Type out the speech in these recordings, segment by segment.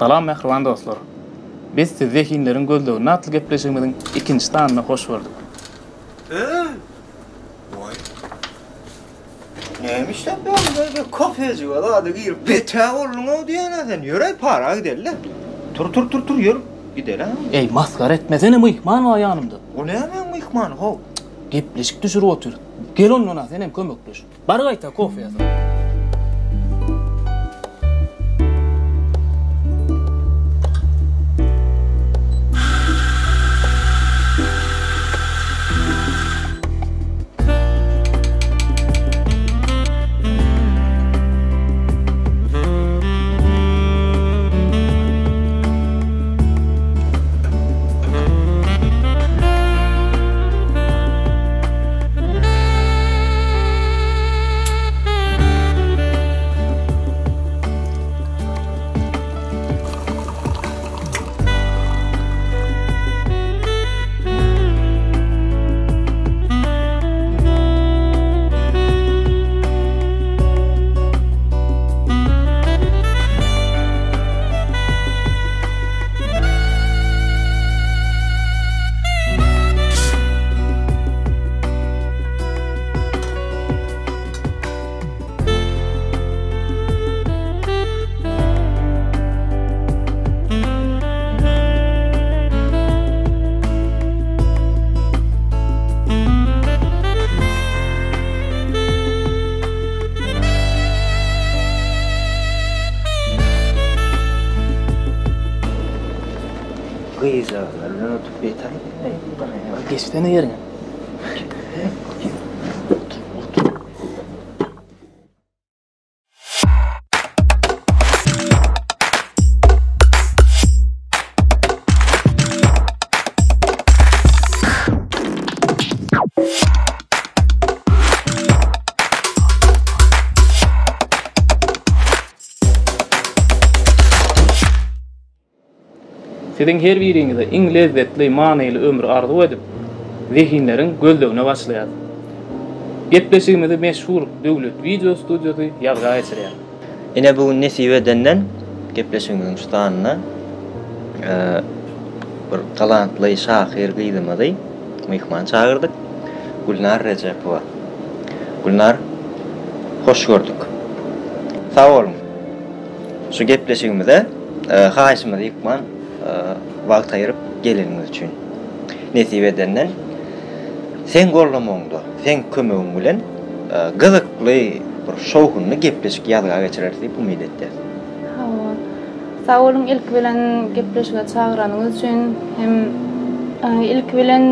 Salam mähriban dostlar! Biz sizi Zehinleriň gözleginde atly gepleşigimiziň ikinji sanynda hoş gördük. Eý! Waý. Näme işläp ýörüň be kafejige zada girip betä bolduň-ow diýýän-ä sen. Ýöräý para gideli-le. Tur tur tur tur ýör gideli-ä. Eý masgara etmesene myhman bar ýanymda. O nämäň myhmany how? Gepleşik düşürip otyr. Gel ondan-a senem kömekleş. Bar gaýta kofe ýasa. Gyzjagazlar bilen oturyp beter edýär. Geçsene ýeriňe. Otur, otur. Siziň her biriňize iň lezzetli, manyly ömri arzuw edip, zehinleriň gözlegine başlaýarys. Gepleşigimizi meşhur Döwlet wideo studiýasy ýazga geçirýär. Ine bu gün nesip edenden gepleşigimiziň şu sanynda bir talantly şahyr gyzymyzy myhman çagyrdyk. Gülnar Rejepowa. Gülnar, hoş gördük. Sag boluň. Şu gepleşigimize haýyşymyzy ýykman wagt aýyryp geleniňiz üçin. Nesip edenden seň goldamagyňda, seň kömegiň bilen gyzykly bir şowhunly gepleşik ýazga geçireris diýip umyt etýäs. Hawa. Sag boluň ilki bilen gepleşige çagyranyňyz üçin hem ilki bilen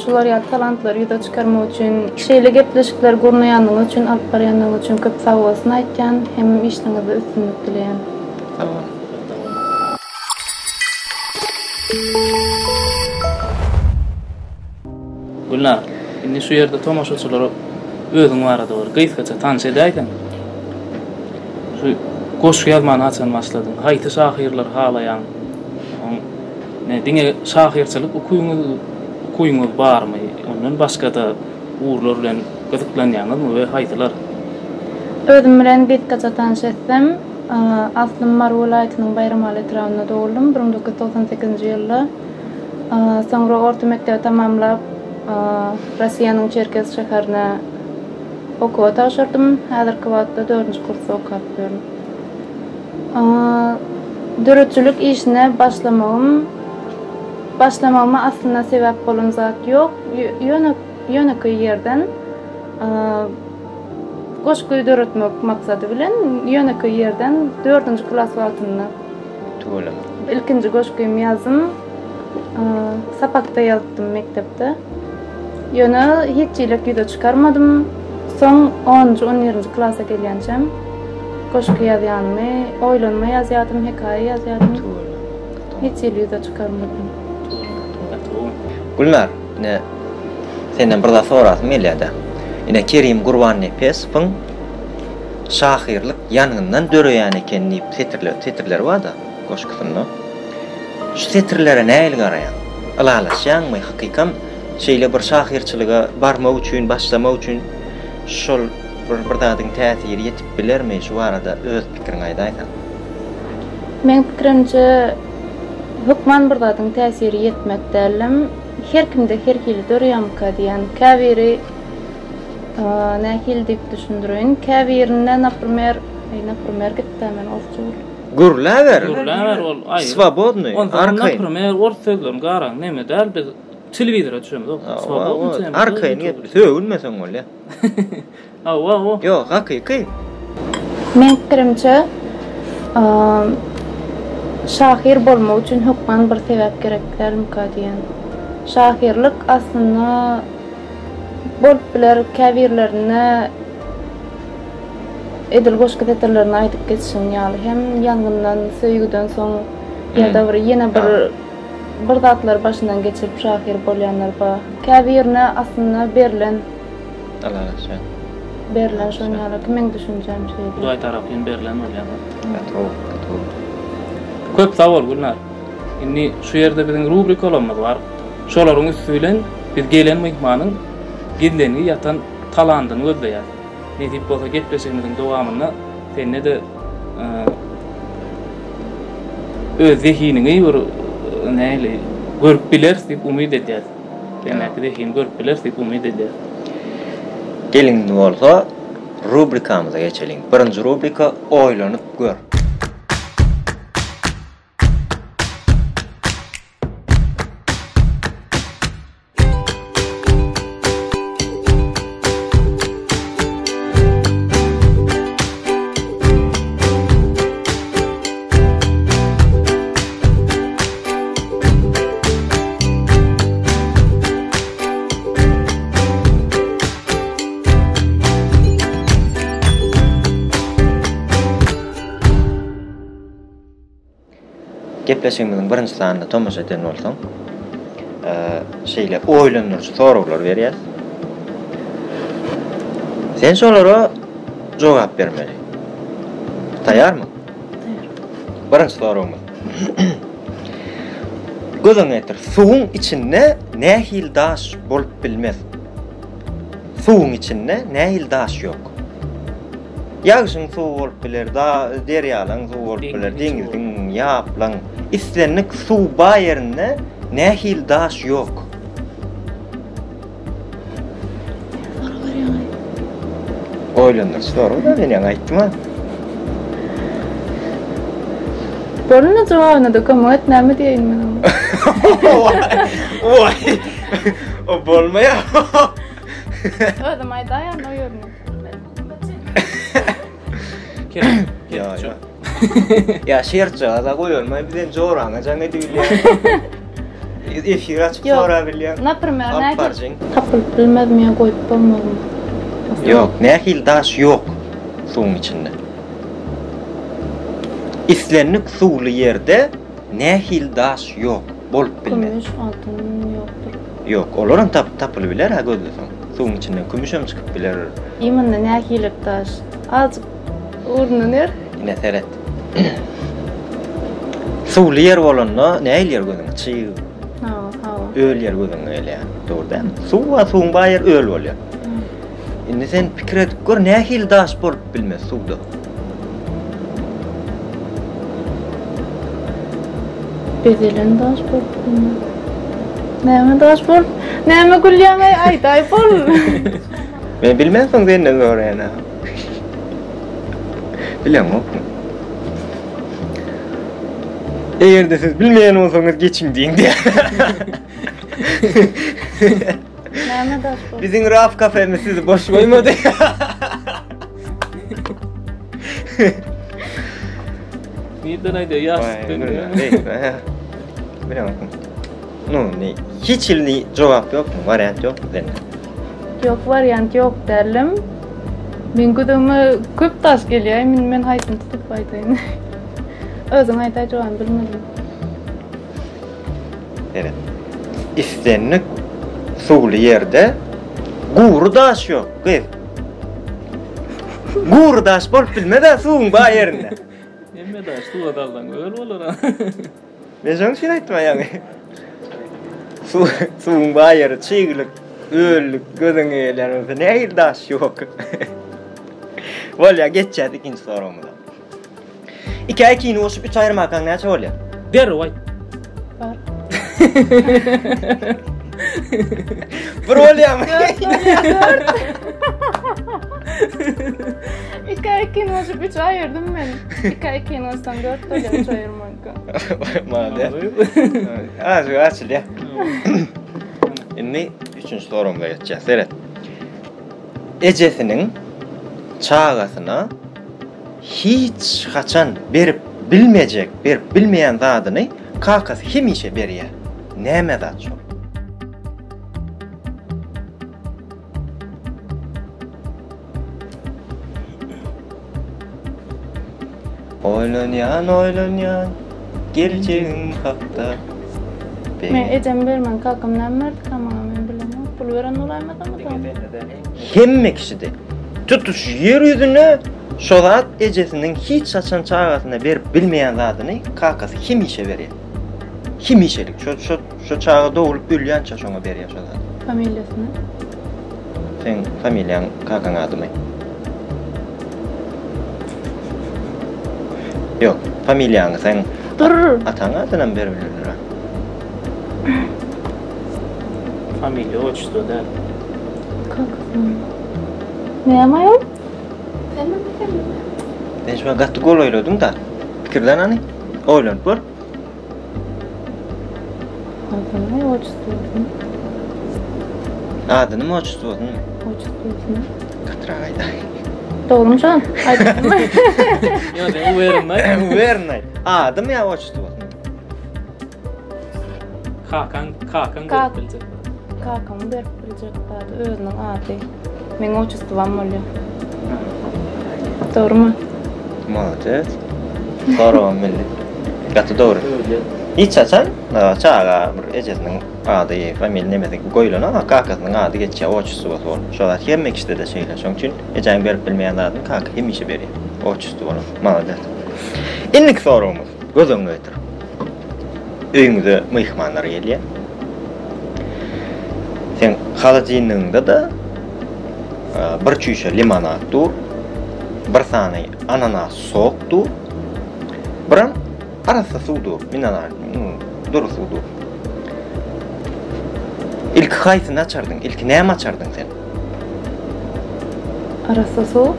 Şular ýaly talantlary ýüze çykarmak üçin şeýle gepleşikleri gurnaýanyňyz üçin alyp barýandygyňyz üçin köp sagbolsun aýtýan hem işiňizde üstünlik dileýän. Sag boluň. Gülnar, indi şu ýerde tomaşaçylara özüň barada bir gysgaça tanyş edäýseň. Şu goşgy ýazmany haçan başladyň? Haýsy şahyrlary halaýaň? Ne diňe şahyrçylyk ukyňyz ukyňyz barmy? Ondan başga-da ugurlar bilen gyzyklanýaňyzmy we haýsylar? Özüm bilen gysgaça tanyş etsem, aslym Mary welaýatynyň Baýramaly etrabynda doguldym, 1998-nji ýylda. Soňra orta mekdebi tamamlap, Rossiýanyň Çerkez şäherine okuwa tabşyrdym. Häzirki wagtda dördünji kursda okap ýörün. Döredijilik işine başlamagym başlamagyma aslynda sebäp bolan zat ýok. Ýöne ýönekeý ýerden goşgy döretmek maksady bilen ýönekeý ýerden dördünji klas wagtynda Tüweleme. Ilkinji goşgymy ýazdym. Sapakda ýazypdym mekdepde. Ýöne hiç ýylak ýüze çykarmadym. Soň onunjy, on birinji klasa gelýänçäm goşgy ýazýanymy, oýlanma ýazýadym, hekaýa ýazýadym. Hiç hili ýüze çykarmadym. Gülnar, ine, senden bir zat sorasym gelýär-de. Ine, Kerim Gurbannepesowyň Şahyrlyk ýangyndan döreýän eken diýip setirleri bar-da goşgusynda. Şu setirlere nähili garaýaň? Ylalaşýaňmy? Hakykam şeýle bir şahyrçylyga barmak üçin, başlamak üçin şol bir bir zadyň täsiri ýetip bilermi? Şu barada öz pikiriňi aýdaýsaň. Meň pikirimçe hökman bir zadyň täsiri ýetmek dälem, her kimde her hili döreýärmika diýýän. Käbiri nähili diýip düşündireýin, käbirinde naprimer, aý naprimer gitdä men orsça gürle. Gürläber. Gürläber ol aý. Swobodnyý, arkaýyn. Naprimer ors sözlerini garaň neme däl biz telewizora düşemzok. Swobodnyý tema. Arkaýyn gep, sögünmeseň bolýa. Hawa, hawa. Ýok, hakyky. Meň pikirimçe, şahyr bolmak üçin hökman bir sebäp gerek dälmika diýen. Şahyrlyk aslynda bolup biler käbirlerinde edil goşgy setirlerini aýdyp geçişiň ýaly hem ýangyndan, söýgüden soň ýa-da bir ýene bir bir zatlary başyndan geçirip şahyr bolýanlar bar. Käbirine aslynda berlen Ylalaşýan. Berlen şoň ýaly meň düşünjem şeýle. Hudaý tarapyn berlen bolýar. Gaty gowy, gaty gowy. Köp sag bol Gülnar. Indi şu ýerde biziň rubrikalarymyz bar. Şolaryň üsti bilen biz gelen myhmanyň gizlengi ýatan talandyny gözleýäs. Nesip bolsa gepleşigimiziň dowamynda sende-de öz zehiniňi bir nähili görüp bileris diýip umyt edýäs. Sendäki zehini görüp bileris diýip umyt edýäs. Geliň indi bolsa rubrikamyza geçeliň. Birinji rubrika Oýlanyp gör. Gepleşigimiziň birinji sanyna tomaşa eden bolsaň, şeýle oýlandyryjy soraglar berýäs. Sen şolara jogap bermeli. Taýýarmyň? Taýýar. Birinji soragymyz. Göz öňüne getir, suwuň içinde nähili daş bolup bilmez? Suwuň içinde nähili daş ýok? Ýagşyň suwy bolup biler, da, derýalaň suwy bolup biler, deňiziň, ýaplaň, islendik suw bar ýerinde nähili daş ýok? Oýlandyryjy sorag-da, men ýaňy aýtdym-a. Bolanda jogabyna-da kömek et, näme diýeýin men oňa? Waý, o bolmaýar. Özüm aýdaýan o ýerini. Ýa, ýa. Ýa şertjagaza goýalmaý bizem joraňa jaň edibilýär. Efir açyp sorabilýär. Naprimer, nähili tapylyp bilmezmi ýa goýup bolmazmy? Ýok, nähili daş ýok suwuň içinde. Islendik suwly ýerde nähili daş ýok, bolup bilmez. Kümüş, altyn ýokdur. Ýok, olaram tapylyp biler-hä gözleseň. Suwuň içinden kümüşem çykyp biler. Imенно nähili daş? Azjyk ugrundan ber. Ine seret. Suwly ýer bolanda nähili ýer gözüňe? Çyg. Hawa, hawa. Öl ýer gözüňe gelýär. Dogry dälmi? Suw bar, suwuň bar ýeri öl bolýar. Indi sen pikir edip gör, nähili daş bolup bilmez suwda? Bezelen daş bolup bilmez. Näme daş bolup? Näme gülýäň-aý, aýdaý bol. Men bilmänsoň senden soraýan-a. Bileňokmy? Eger-de siz bilmeýän bolsaňyz geçiň diýiň diýýär. Näme daş bolup? Biziň Raf kafemiz sizi boş goýmady. Nirden aýdýar ýaşlykdan? Bileňokmy? Nu, ne, hiç hili jogap ýokmy? Wariant ýokmy sende? Ýok, wariant ýok dälem. Meň göz öňüme köp daş gelýär. Indi men haýsyny tutup aýdaýyn? Özüň aýdaý jogabyny bilmedim. Seret. Islendik suwly ýerde gury daş ýok, gyz. Gury daş bolup bilmez-ä suwuň bar ýerinde. Hemme daş suwa salsaň öl bolar-a. Men şonuň üçin aýtdym aýaňy. Suw, suwuň bar ýeri çyglyk, öllük göz öňüňe gelýän bolsa nähili daş ýok. Bolýar, geçýäs ikinji soragymyza. Ikä ikini goşup üç aýyrmakaň näçe bolýar? Derrew aýt. Bar. Bir bolýarmy? Ikä ikini goşup üç aýyrdym men. Ikä ikini goşsam dört bolýar, üç aýyrmanka. Malades. Azıcık açılýar. Indi üçünji soragymyza geçýäs. Seret. Ejesiniň çagasyna hiç haçan berip bilmejek, berip bilmeýän zadyny kakasy hemişe berýär. Näme zat şol? Oýlanýan, oýlanýan geljegim hakda. Men ejem bermän kakam näme berdikä maňa men bilemok. Pul beren bolaýmasam da. Hemme kişide, tutuş ýer ýüzünde şo zat ejesiniň hiç haçan çagasyna berip bilmeýän zadyny kakasy hemişe berýär. Hemişelik. Şo şo şo çaga doglup ölýänçä şoňa berýär şo zady. Familiýasyny. Seň familiýaň kakaň adymy? Ýok, familiýaňy seň Dur. ataň adynam berip bilerler. Familiýa, otçestvo däl. Kakasynyň. Näme aýol? Sen şuňa gaty golaýladyň-da. Pikirlen hany. Oýlanyp gör. Adyny, otçestwosyny. Adynymy, otçestwosynymy? Otçestwosyny. Gatyrak aýdaý. Dogrumy şol? Aýtdymmy? Ýok, sen uweryn aýt. Uweryn aýt. Adymy ýa otçestwosyny? Kakaň, kakaň Kak- berip biljek. Kakamyň berip biljek zady özüniň ady. Meň otçestwam bolýar. Dogrumy? Molodec. Soragam bildi. Gaty dogry. Hiç haçan e, çaga bir ejesiniň ady, familiýa nemesi goýulanok, a kakasynyň ady geçýär, otçestwosy bolup. Şo zat hemme kişide-de şeýle. Şonuň üçin ejäň berip bilmeýän zadyny kaka hemişe berýär. Otçestwo bolup. Molodec. Indiki soragymyz. Göz öňüne getir. Öýüňize myhmanlar gelýär. Seň holodilnigiňde-de bir çüýşe limonad dur, bir sany ananas sok dur, biram arassa suw dur, mineral, dury suw dur. Ilki haýsyny açardyň? Ilki näme açardyň sen? Arassa suw.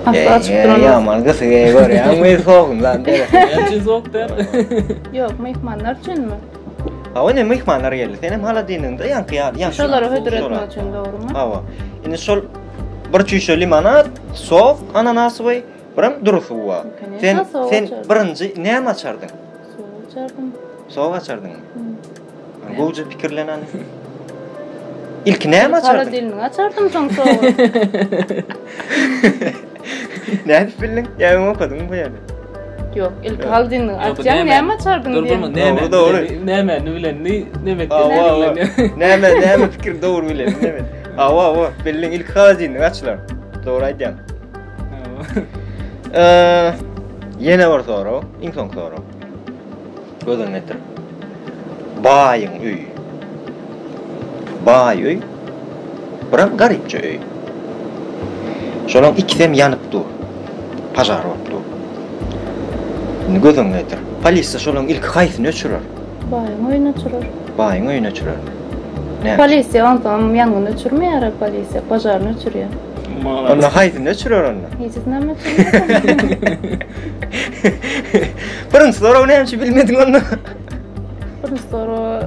Asla açyp duran. Ýaman gysyk eý görýäňmi soguny lan Näme üçin sok däl? Ýok, myhmanlar üçinmi? Hawa, ine myhmanlar geldi. Senem holodilnigiňde ýaňky ýaly, ýaňky. Şolara hödür etmek üçin dogrumy? Hawa. Indi şol bir çüýşe limonad, sok, ananasowy, biram dury suw bar. Sen sen birinji näme açardyň? Sok açardym. Sok açardyňmy? Gowja pikirlen hany. Ilki näme açardyň? Holodilnigi açardym soň sogy. Nädip bildiň? Ýa öň okadyňmy bu ýerde? Ýok, ilki holodilnigi açýaň, näme açardyň diýen. Dur, näme? Dogry. Nämäni bilenini nemek Näme, näme pikir dogry bilen, näme? Hawa, hawa, bildiň ilki holodilnik açylar. Dogry aýdýaň. Eee, ýene bir sorag, iň soňky sorag. Göz öňüne getir. Baýyň öýi. Baý öý. Biram garypja öý. Şolaň ikisem ýanyp dur. Pažar bolup dur. Indi göz öňüne getir. Polisiýa şolaň ilki haýsyny öçürer? Baýyň öýüni öçürer. Baýyň öýüni öçürer. Näme? Polisiýa onsoň ýangyny öçürmeýär, polisiýa pažaryny öçürýär. Onda haýsyny öçürer onda? Hiçisinem öçürmez. Birinji soragy näme üçin bilmediň onda? Birinji soragy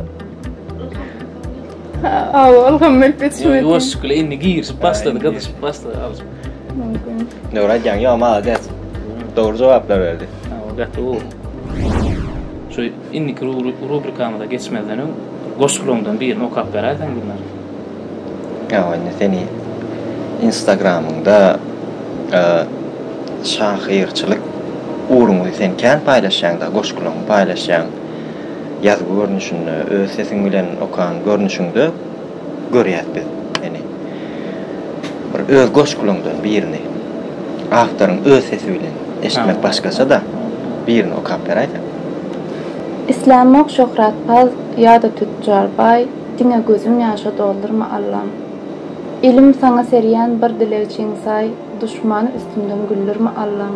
Aw, ylham bilip ýetişmedi. Ýuwaşlyk bilen indi girişip başlady, gyzyşyp başlady azajyk. Mümkin. Dogry aýdýaň, ýok, malades. Dogry jogaplar berdi. Hawa, gaty gowy. Şu indiki rubrikamyza geçmezden öň goşgularyňdan birini okap beräýseň Gülnar. Ýa indi seni Instagramyňda şahyrçylyk ugruňy sen kän paýlaşýaňda, goşgularyňy paýlaşýaň. Ýazgy görnüşinde, öz sesiň bilen okan görnüşiňde görýäs biz seni. Bir öz goşgularyňdan birini awtoryň öz sesi bilen eşitmek başgaça-da, birini okap beräýseň. Islämok şöhratpaz ýa-da tütjar baý, Diňe gözüm ýaşa doldurma Allam. Elim saňa serýän bir dilegçiň saý, Duşmany üstümden güldürme Allam.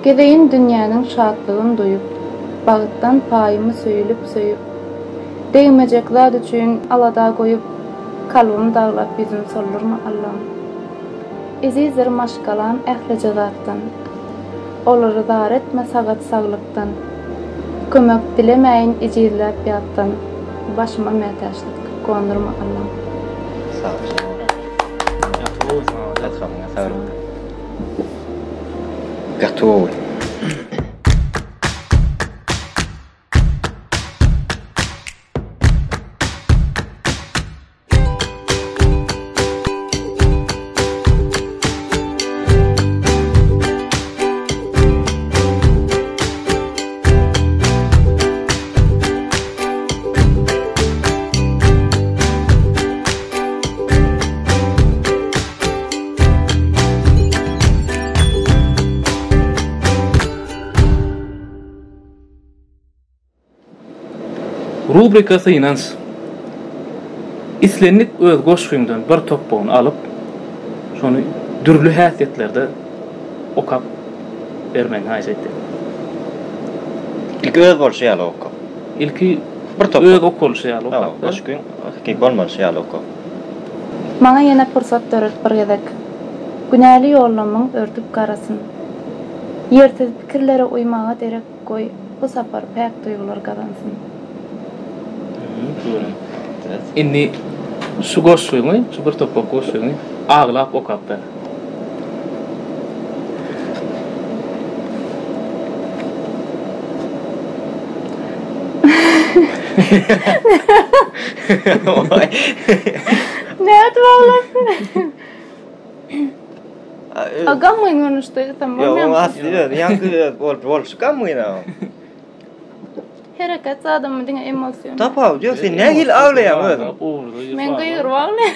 Gezeýin dünýäniň şatlygyn duýup, Bagtdan paýymy söýülip-söýüp. Degmejek zat üçin alada goýup, Kalbym daglap ýüzüm soldurma Allam. Ezizdir maşgalam ählije zatdan, Olary zar etme sagat saglykdan. Kömek dilemäýin ejizläp ýatdan, Başyma mätäçlik gondurma Allam. Sag bol. Gaty gowy Sagyňa saglyk. Gaty gowy. Rubrika Synanş. Islendik öz goşgyňdan bir topbagyny alyp, şony dürli häsiýetlerde okap bermegiňi haýyş edýän. Ilki öz bolşy ýaly oka. Ilki bir topbak. Öz okalyşy ýaly okap ber. Goşgyň hakyky bolmalyşy ýaly oka. Maňa ýene pursat döret bir gezek. Günäli ýollamyň örtüp garasyn. Ýersiz pikirlere uýmaga derek goý bu sapar päk duýgular gazansyn. Indi şu goşgyňy, şu bir topak goşgyňy aglap okap ber. Nädip aglap ber? A gamgyn görnüşde etsem bolmaýarmy? Ýok, asly öz, ýaňky öz bolup bolşy gamgyn a. Hereket zadamy diňe emosion. Tapawut ýok, sen nähili aglaýaň özüň? Men gygyryp aglaýan.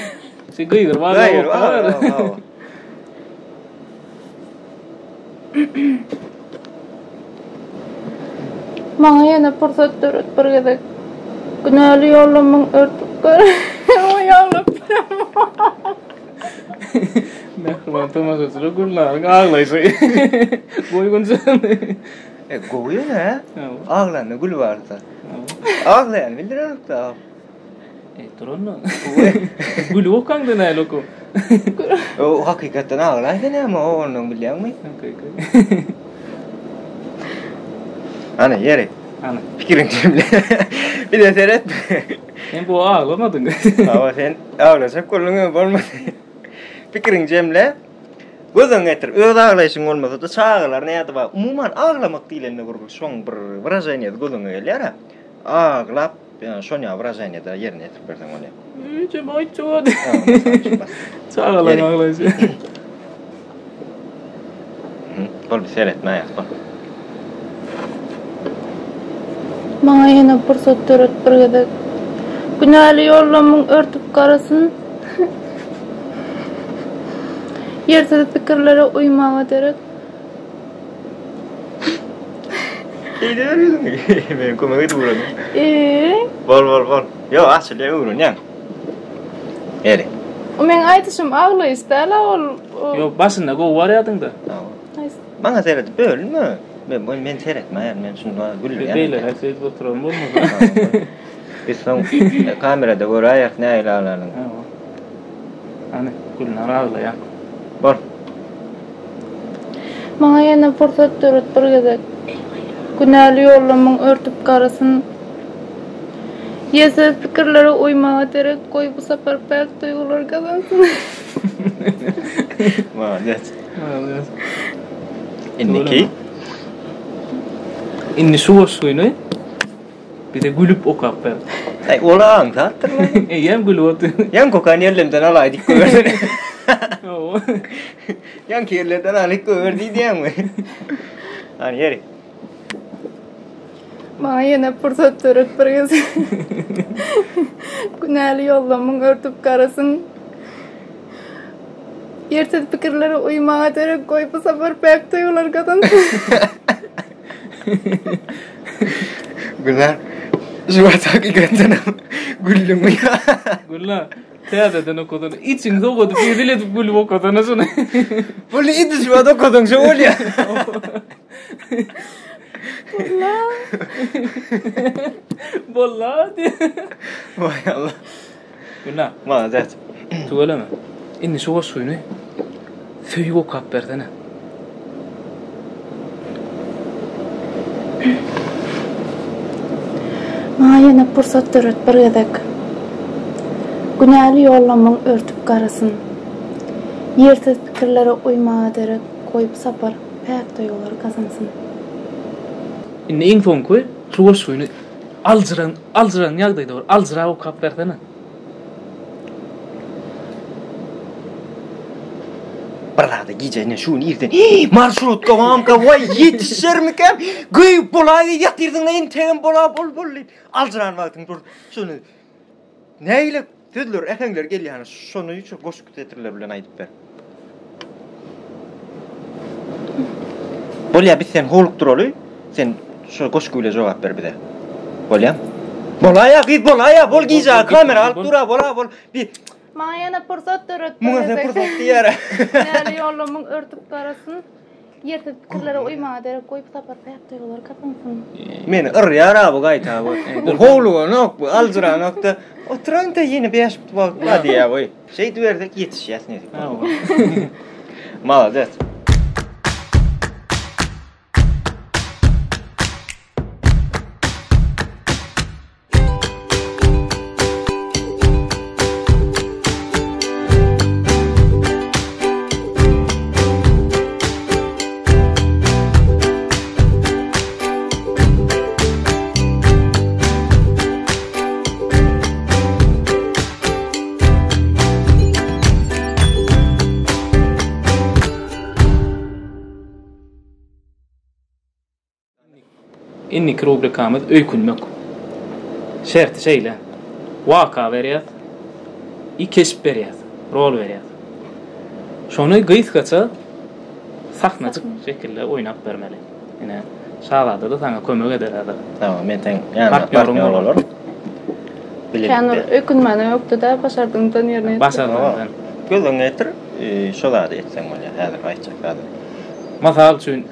Sen gygyryp aglaýaň. Maňa ýene pursat döret bir gezek. Günäli ýollamyň örtüp gör. Oý aglap bilemok. Mähriban tomaşaçylar Gülnaryň aglaýşy. Goý günjany. E gowy ýöne. Aglanda gül barda. Aglaýan bildirenok-da. E duranda. Gülüp okaňda näle oku. O hakykatdan aglaýsa näme o ondan bilýäňmi? Ana ýeri. Ana. Pikiriň jemle. Bir de seret. Sen bu aglamadyň. Hawa sen aglajak bolduň bolmady. Pikiriň jemle. Göz öňüne getir. Öz aglaýşyň bolmasa-da çagalar nädip umuman aglamak diýlende bir şoň bir wyraženiýasy göz öňüňe gelýär-ä. Aglap Ýa şon ýaly wyraženiýada ýerine ýetirip berseň bolýar. Üýjem aýtjak ady. Çagalaryň aglaýşy. Bol bir seretme aýak bol. Maňa ýene pursat döret bir gezek. Günäli ýollamyň örtüp garasyn. Ýersiz pikirlere uýmaga derek. Eýle ýüzüňi. Men kömek edip ugradım. Eee. Bol bol bol. Ýok, açylýar öwrenýäň. Eri. O meň aýdyşym aglaýyş däl-a ol. Ýok, başynda gowy barýadyň-da. Maňa seredip bölünme. Men men seretmeýän, men şunda gülýän. Beýleräk seredip oturan bolmasa. Biz soň kamerada göräýeris nähili aglanyny. Hany, Gülnar aglaýar. Bol. Maňa ýene pursat döret bir gezek. Günäli ýollamyň örtüp garasyn. Ýersiz pikirlere uýmaga derek goý bu sapar päk duýgular gazansyn. Malades. Malades. Indiki. Indi şu goşgyny Bize gülüp okap ber. Aý ol aňsatdyr lan. Eýýäm gülüp otyr. Ýaňky okan ýerlerimden alaý diýip goýbersene. Hawa. Ýaňky ýerlerden alyp goýber diýýäňmi? Hany ýeri. Maňa ýene pursat döret bir gezek. Günäli ýollamyň örtüp garasyn. Ýersiz pikirlere uýmaga derek goý bu sapar päk duýgular gazansyn. Gülnar, şu wagt hakykatdan hem güldüňmi ýa? Gülnar, täzeden okasana. Içiň sowadyp hezil edip gülüp okasana şuny. Bul indi şu wagt okasaň şo bolýar. Bolla. Bolla diýýär. Waý Allah. Günä. Malades. Tüweleme. Indi şu goşgyny söýüp okap bersene. Maňa ýene pursat döret bir gezek. Günäli ýollamyň örtüp garasyn. Ýersiz pikirlere uýmaga derek goýup sapar päk duýgular gazansyn. Indi iň soňky şu goşgyny aljyran aljyran ýagdaýda bir aljyrap okap bersene. Bir zada gije ine şu gün irden Hii, marşrutka wamka waý ýetişermikäm göý bolaý ýatyrdyň entegem bola bol bol diýip aljyran wagtyň dur şuny nähili sözler äheňler gelýär şony şu goşgy setirler bilen aýdyp ber. Bolýa biz seni howlukdyraly sen şu goşgy bilen jogap ber bize. Bolýa? Bolaýa gyz bolaýa bol gije kamera alyp dura bola bol bir Maňa ýene pursat döret bir Muňa sen gezek. pursat diýýär. Näli ýollamyň örtüp garasyn. Ýersiz pikirlere uýmaga derek goýup sapar päk duýgular gazansyn. Meni yrýar-a bu gaýta bu. Bu howluganok bu aljyranok-da. Oturaň-da ýene 5 minut wagt bar diýýär bu. Şeýdibersek ýetişýäs nesip bolsa. Malades. Indiki rubrikamyz öýkünmek. Şerti şeýle. Waka berýäs. I keşp berýäs. Rol berýäs. Şony gysgaça sahnajyk şekilde oýnap bermeli. Ine, Şazada-da saňa kömek eder häzir. Tamam, men seň ýanyňda partnýor bolaryn. Kän bir öýkünmäne ýokdy-da, başardygyňdan ýerine ýetir. Başardygyňdan. Göz öňüne getir, şo zady etseň bolýar, häzir aýtjak zadymy. Mysal üçin,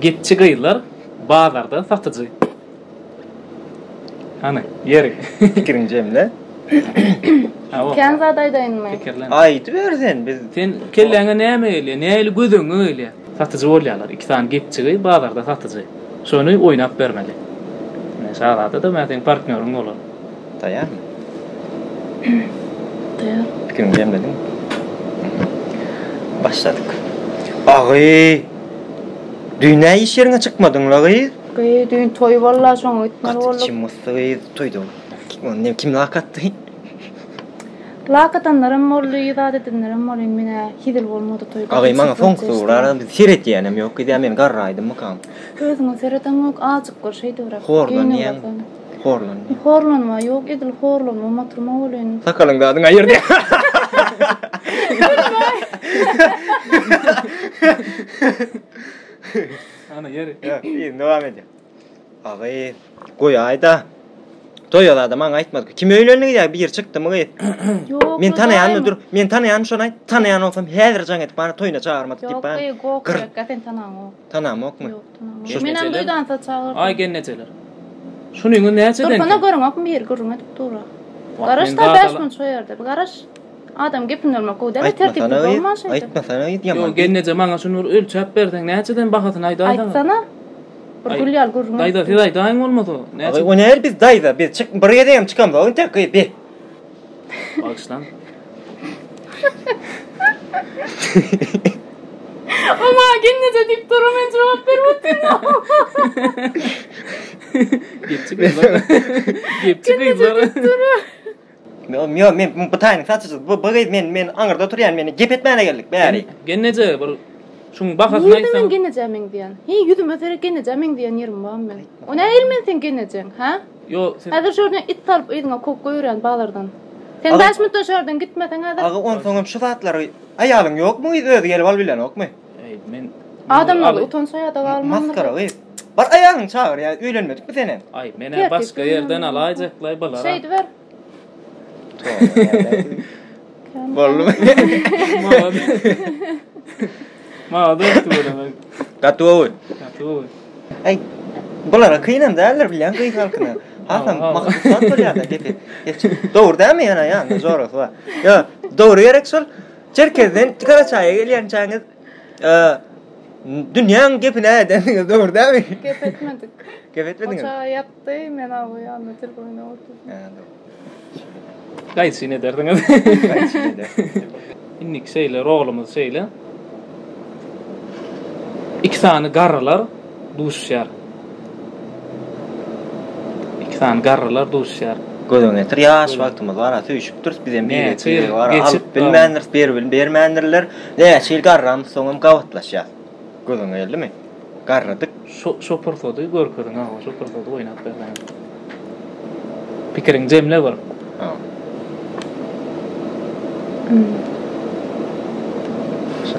Gepçi gyzlar bazarda satyjy. Hany, ýeri. Pikiriňi jemle. Kän zat aýdaýynmy? Pikirlen. Aýdyber sen, biz. Sen kelläňe näme gelýär? Nähili göz öňüňe gelýär? Satyjy bolýarlar. Iki sany gepçi gyz bazarda satyjy. Şony oýnap bermeli. Ine, Şazada-da mä seň partnýoryň bolar. Taýýarmy? Taýýar. Pikiriňi jemlediňmi? Başladyk. Agy! Düýn nä iş ýeriňe çykmadyň-la gyz? Gyz, düýn toý boldy-la, şoňa gitmeli Gaty bolduk. içim gysdy gyz, toýda. Ony kim lak atdy? Lak atanlaram boldy, zat edenlerem boldy, indi men-ä hezil bolmady toý. Agy, maňa soňky sorar, biz seretýänem ýok gyz, ýa men garraýdymmykam? Özüňe seredeňok, azjyk bir şeýdibräk. Horlanýaň. Horlanma. Horlanma ýok, edil horlanmam oturma welin. Sakalyň zadyň aýyr diýip. Ana ýeri. Ýok, yzyny dowam edýär. Agy, goýaý-da. Toýa zada maňa aýtmadyk. Kim öýlendi diýýär, biri çykdymy gyz? Ýok. Men tanaýanmy dur. Men tanaýanmy şony aýt. Tanaýan bolsam häzir jaň edip bana toýuna çagyrmadyk diýip Ýok, gyz, gok, sen tanaňok. Tanamokmy? Ýok, tanamok. Menem duýdansa çagyrdy. Aý gelnejeler. Şunyňyz näçeden? Dursana görüňokmy biri gürrüň edip dur-a. Garaş da 5 minut şo ýerde. Bir garaş. Adam gepini bölmek gowy däl, tertipli bolman şeýdip. Aýtmasana gyz ýaman. Ýok, gelneje maňa şuny bir ölçäp berseň näçeden bahasyny aýdaýsaňyz. Aýtsana. Bir gül ýaly gürrüň. Daýza siz aýdaýyň bolmasa. Näçe? O näl biz daýza biz çyk bir gezegem çykamzok entek gyz be. Bagyşlaň. O maňa gelneje diýip dur, men jogap berip otyryn. Gepçi gyzlar. Gepçi gyzlar. Ýok, men bu taýyny satyjy, bu bu gyz men men aňyrda oturýan, meni gep etmäne geldik bäri. Gelneje bir şuň bahasyny Nirde aýtsaň. men gelnejä meňzeýän? Hiý, ýüzüme seret gelnejä meňzeýän ýerim barmy men? O nähili men seň gelnejeň, hä? Ýok, siz Häzir şu ýerden it salyp yzyňa kowup goýberýän bazardan. Sen Aga- bäş minutdan şu ýerden gitmeseň häzir. Aga onsoňam şu zatlary aýalyň ýokmy gyz özi gelip alyp bilenokmy? Eý, men Adamlar utansa ýa-da galmandyr. Masgara gyz. Bar aýalyňy çagyr ýa öýlenmedikmi senem? Aý, men-ä başga ýerden alaýjaklaý bulara. Şeýdiber. Boldumy? Maňa-da tüweleme. Gaty gowy. Gaty gowy. Aý, bulara kynam däldir bilýän gyz halkyna. Hasam mahsus bolýar-da gepi. Dogry dälmi ýöne ýanynda jorasy bar. Ýo, dogry gerek şol. Çerkezden Karaçaýa gelýänçäňiz dünýäň gepini edendiňiz dogry dälmi? Gep etmedik. Gep etmediňiz? O çaga ýatdy, men awy ýanynda telefon oýnap oturdym. Gaýçyny ederdiňiz. Gaýçyny ederdiňiz. Indiki şeýle rolumyz şeýle. Iki sany garrylar duşuşýar. Iki sany garrylar duşuşýar. Göz öňüne getir, ýaş wagtymyz bar-a, söýüşipdiris, bizem birek-birege bar, alyp bilmändiris, berip bermändirler. Näçe ýyl garramyz soňam gabatlaşýas. Göz öňüne geldimi? Garradyk. Şo şo pursady görkeziň aga, şo pursady oýnap berseňiz. Pikiriňi jemle bir. Ha.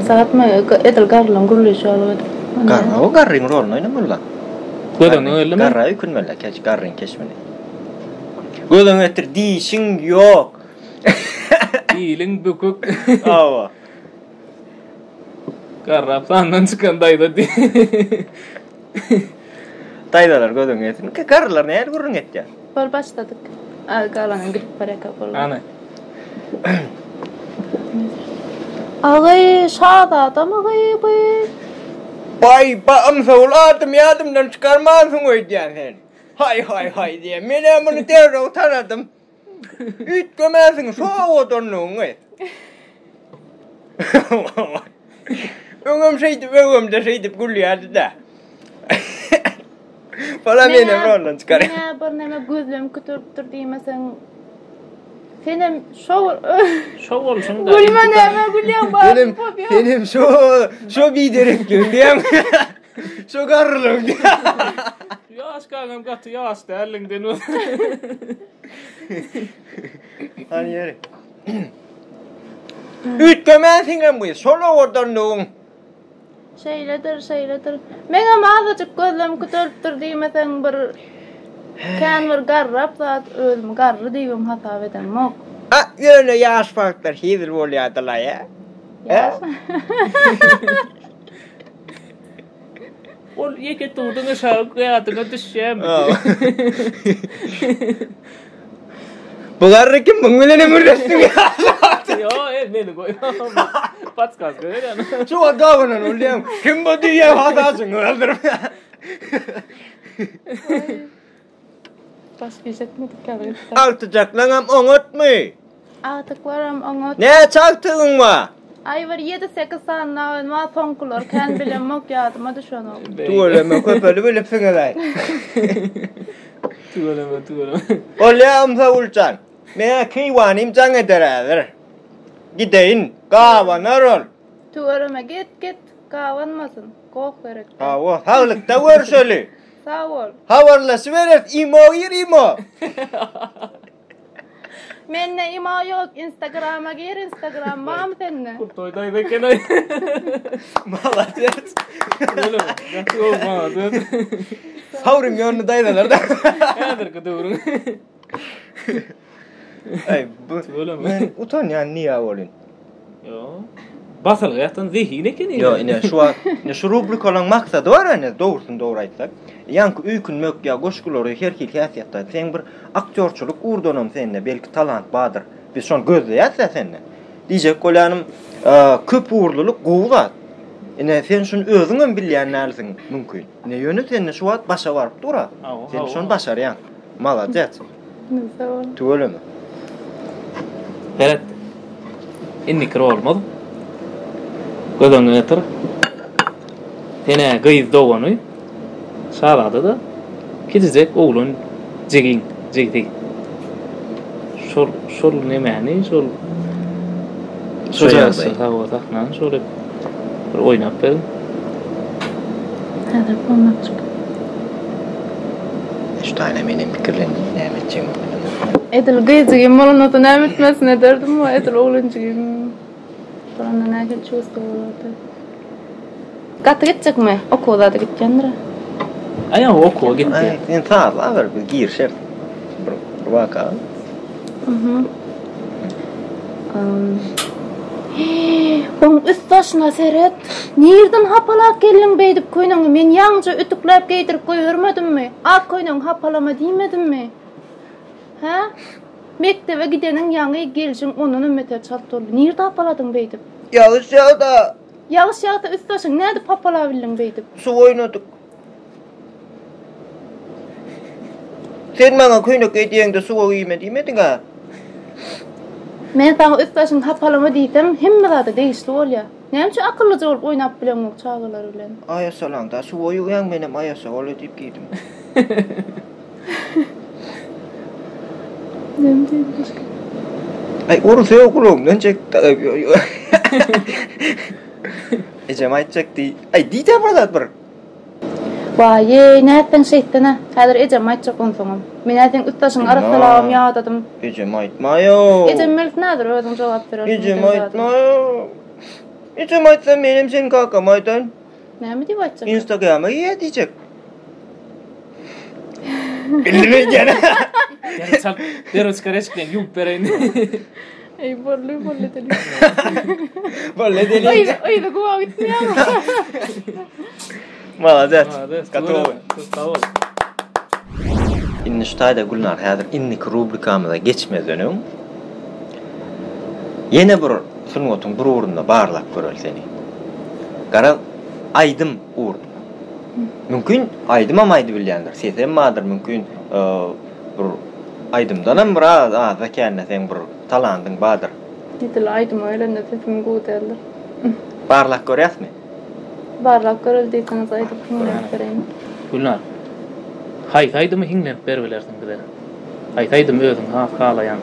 Sagatmy edil garrylaň gürleýşi ýaly edip. Garry o garryň roluny oýnamaly-la. Göz öňüne geldimi? Garra öýkünmeli-la, keç garryň keşbini. Göz öňüne getir, dişiň ýok. Iliň bükük. Hawa. Garrap sandan çykan daýza diý. Daýzalar göz öňüne getirsin. Garrylar nähili gürrüň etýär? Bol başladyk. A galany gidip barýarka boldy. Ana. Agy şazadamy gyby? Baý, ba, ymsawul adymy ýadymdan çykarmansyň öýdýän sen. Haý, haý, haý diýýän. Men-ä muny derrew tanadym. Üýtgemänsiň şo owadanlygyňy. Öňem şeýdip, öňemde şeýdip gülýärdi-dä. Bala menem roldan çykarýar. Meňä bir näme gözlem kütüripdir diýmeseň, senem şo Şo bolşuň da. Gülme näme gülýäň bar. Senem, senem şo, şo biderekligiň diýýäň. Şo garrylygyň diýýäň. Ýaş gaňam gaty ýaş däldiň den. Hany ýeri. Üýtgemänsiňem gyz, şol owadanlygyň. Şeýledir, şeýledir. Meňem azajyk gözlem kütelipdir diýmeseň bir kän bir garrap zat özümi garry diýibem hasap edemok. A, ýöne ýaş wagtlar hezil bolýardy-laý, ä? Ýaş. Ol ýeke tuduň aşagy ýadyňa düşýärmi? Bu garry kim? Muň bilen hem gürleşdiň. Ýo, e, meni goý. Podskazka berýän. Şu wagt gabanan bolýaň. Kim bu diýýän hatasyňy galdyryp. Başga iş etmedik ýaly. Agtyjaklaňam oňatmy? Agtyklaram oňat. Näçe agtygyň bar? Aý bir ýedi-sekiz sany dagy bar, soňkulary kän bilemok, ýadyma düşenok. Tüweleme köpelip bilipsiňiz-aý. Tüweleme, tüweleme. Bolýa Ymsagüljan. Meň-ä keýwanym jaň eder häzir. Gideýin, gabanar ol. Tüweleme, git, git, gabanmasyn. Goh gerek däl. Hawa, saglykda görşeli. Sag bol. Habarlaşybereris, imo gir imo. Mende imo ýok, instagrama gir, instagram barmy sende? Krutoý daýza eken-aý. Malades. Tüweleme, gaty gowy malades. Sawrym ýörni daýzalar-da. Häzirki döwrüň. Aý, bu men utanýan niýe bolyn. Ýo. Basylgy ýatan zehin ekeni. Ýo, ine şu wagt, ine şu rubrikalaryň maksady bar ine, dogrusyny dogry aýtsak. Ýaňky öýkünmek ýa goşgulary her hili häsiýetde. Seň bir aktýorçylyk ugurdanam sende belki talant bardyr. Biz şony gözleýäs-dä sende. Diýjek bolýanym, köp ugurlylyk gowy zat. Ine sen şuny özüňem bilýän dälsiň mümkin. Ine ýöne sende şu wagt başa baryp dur-a. Sen şony başarýaň. Malades. Sag bol. Tüweleme. Seret. Indiki rolumyz. Göz öňüne getir. Sen-ä gyz dogany, Şazada-da kiçijek oglan jigiň, jigsi. Şol, şol nemäni, şol Şo ýagdaýy. Hawa, sahnany şol bir oýnap beriň. Häzir bolmakçy. Şu taýyna menem pikirlendim, näme etjegimi bilemok. Edil gyzjygym bolanda näme etmesini ederdim we edil oglanjygym bolanda nähili çuwstwo bolardy. Gaty gitjekmi? Okuwa zada gitýändir. Aý hawa okuwa gitýär. Aý sen sazlaber biz girişeris bir waka. Mhm. Oň üst-başyna seret. Nirden hapalap geldiň beýdip köýnegiňi? Men ýaňyja ütükläp geýdirip goýbermedimmi? Ak köýnegiňi hapalama diýmedimmi? Hä? Mekdebe gideniň ýaňy, gelşiň ondanam beter çalt boldy. Nirde hapaladyň beýdip? Ýagyş ýagda. Ýagyş ýagsa üst-başyňy nädip hapalabildiň beýdip? Suw oýnadyk. Sen maňa köýnek geý diýeňde suwa geýme diýmediň-ä. Men saňa üst-başyňy hapalama diýsem, hemme zada degişli bolýar. Näme üçin akyllyja bolup oýnap bileňok çagalar bilen? Aýasalaňda suwa ýuwýaň, menem aýasa bolýa diýip geýdim. Näme diýdim başga? Aý, ursa gulagymdan çekdi. Ejem aýtjak diý. Aý, diý-dä bir zat bir. Waý-eý, nätdiň şeýtdin-ä? Häzir ejeme aýtjak onsoňam. Men-ä seň üst-başyňy arassalabam ýadadym. Ejeme aýtmaý-ow. Ejem bilsin häzir, özüň jogap berersiň. Ejeme aýtmaý-ow. Ejem aýtsa, menem seň kakama aýdaýyn. Näme diýip aýtjak? Instagrama girýär diýjek. Bildim öýdýän. Derrew çalt, derrew çykar eşikden ýuwup bereýin. Eý, boldy, boldy deli. Boldy deli. Yzy, yzy guwa gitmeýärmi? Malades. Malades. Gotowy. Sag bol. Indi şu taýda Gülnar häzir indiki rubrikamyza geçmezden öň ýene bir sungatyň bir ugrunda barlap göreli seni. Garaz, aýdym ugrunda. Mümkin aýdymam aýdybilýändir, sesem bardyr, mümkin bir aýdymdanam bir az azda kände seň bir talantyň bardyr. Edil aýdyma gelende sesim gowy däldir. Barlap görýäsmi? Barlap göreli diýseňiz aýdyp hiňlenip bereýin. Gülnar, haýsy aýdymy hiňlenip beribilersiň bize? Haýsy aýdymy özüň has halaýaň?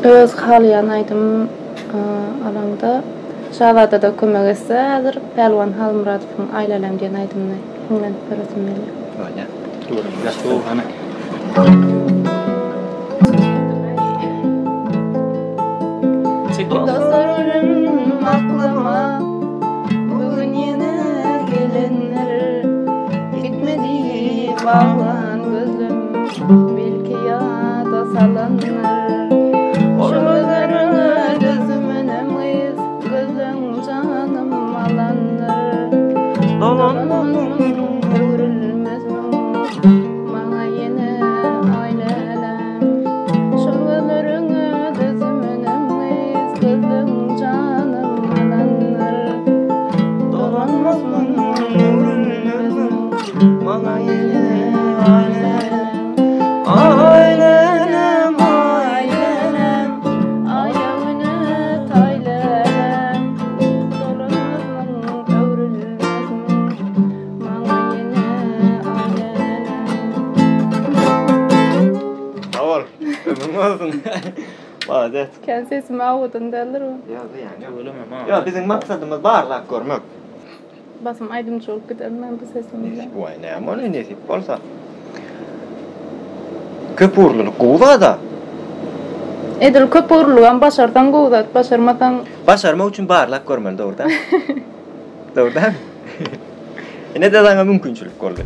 Öz halaýan aýdym alaňda Şazada-da kömek etse häzir Pälwan Halmyradowyň Aýläläm diýen aýdymyny hiňlenip beresim gelýär. Bolýar. Göreli, gaty gowy hany. Dostlar ölüm aklyma Bu gün ýene gelendir Gitme diýip aglan gözlem Belki ýada salandyr Şol gözleriňe dözmenem gyz Gözleň janym alandyr Dolanmazmyň öwrülmezmiň Maňa ýene aý läläm Şol gözleriňe dözmenem gyz Gözleň janym alandyr Dolanmazmyň öwrülmezmiň Maňa ýene aý läläm Aý läläm aý läläm Aýa güne taý läläm Dolanmazmyň öwrülmezmiň Maňa ýene aý läläm Sag bol. Ömrüň bolsun. Malades. Kän sesim awadan däldir bu. Ýok, zyýany ýok. Tüweleme, malades. Ýok, biziň maksadymyz barlap görmek. Basym aýdymçy bolup giderin men bu sesim bilen. Nesip waý näme ony nesip bolsa. Köp ugurlylyk gowy zada. Edil köp ugurlylygam başarsaň gowy zat, başarmasaň. Başarmak üçin barlap görmeli dogry dälmi? Dogry dälmi? Ine-de saňa mümkinçilik boldy.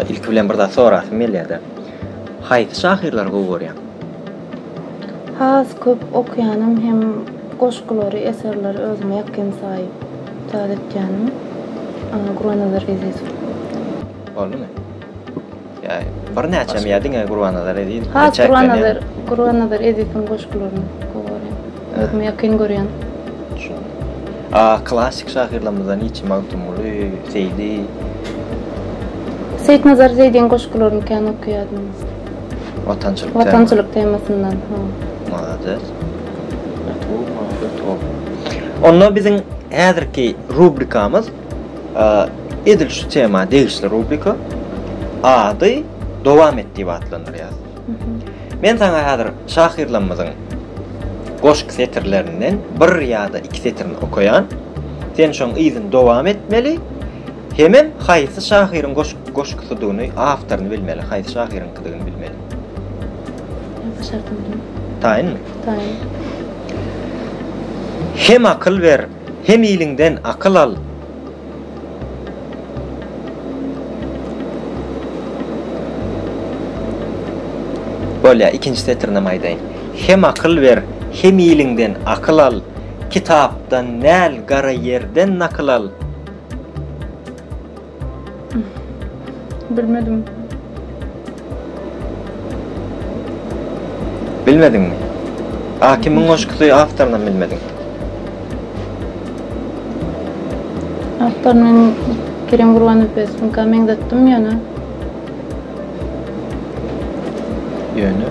Ilki bilen bir zat sorasym gelýär-de. Haýsy şahyrlary gowy görýäň? Has köp okýanym hem goşgulary, eserleri özüme ýakyn saýyp zat etýänim Gurbannazar Ezizow. Boldumy? Ýa birnäçemi ýa diňe Gurbannazar Ezizow? Has Gurbannazar, Gurbannazar Ezizowyň goşgularyny gowy görýän. Özüme ýakyn görýän. Düşündim. A klassyk şahyrlarymyzdan hiç Magtymguly, Seýdi? Seýitnazar Seýdiň goşgularyny kän okaýardym. Watançylyk tema. Watançylyk temasyndan, ha. Malades. Gaty gowy, gaty gowy. Onda biziň häzirki rubrikamyz edil şu tema degişli rubrika. Ady Dowam et diýip atlandyrýas. Men saňa häzir şahyrlarymyzyň. goşgy setirlerinden bir ýa-da iki setirini okaýan. Sen şoň yzyny dowam etmeli. Hemem haýsy şahyryň goşgusydygyny, awtoryny bilmeli, haýsy şahyryňkydygyny bilmeli. Başardym. Taýynmy? Taýyn. Hem akyl ber, hem iliňden akyl al. Bolýar, ikinji setirinem aýdaýyn. Hem akyl ber, hem iliňden akyl al, Kitapdan däl, gara ýerden nakyl al. Bilmedim. Bilmediňmi? A kimiň goşgusy awtorynam bilmediň. Awtoryny men Kerim Gurbannepesowyňka meňzetdim ýöne. Ýöne.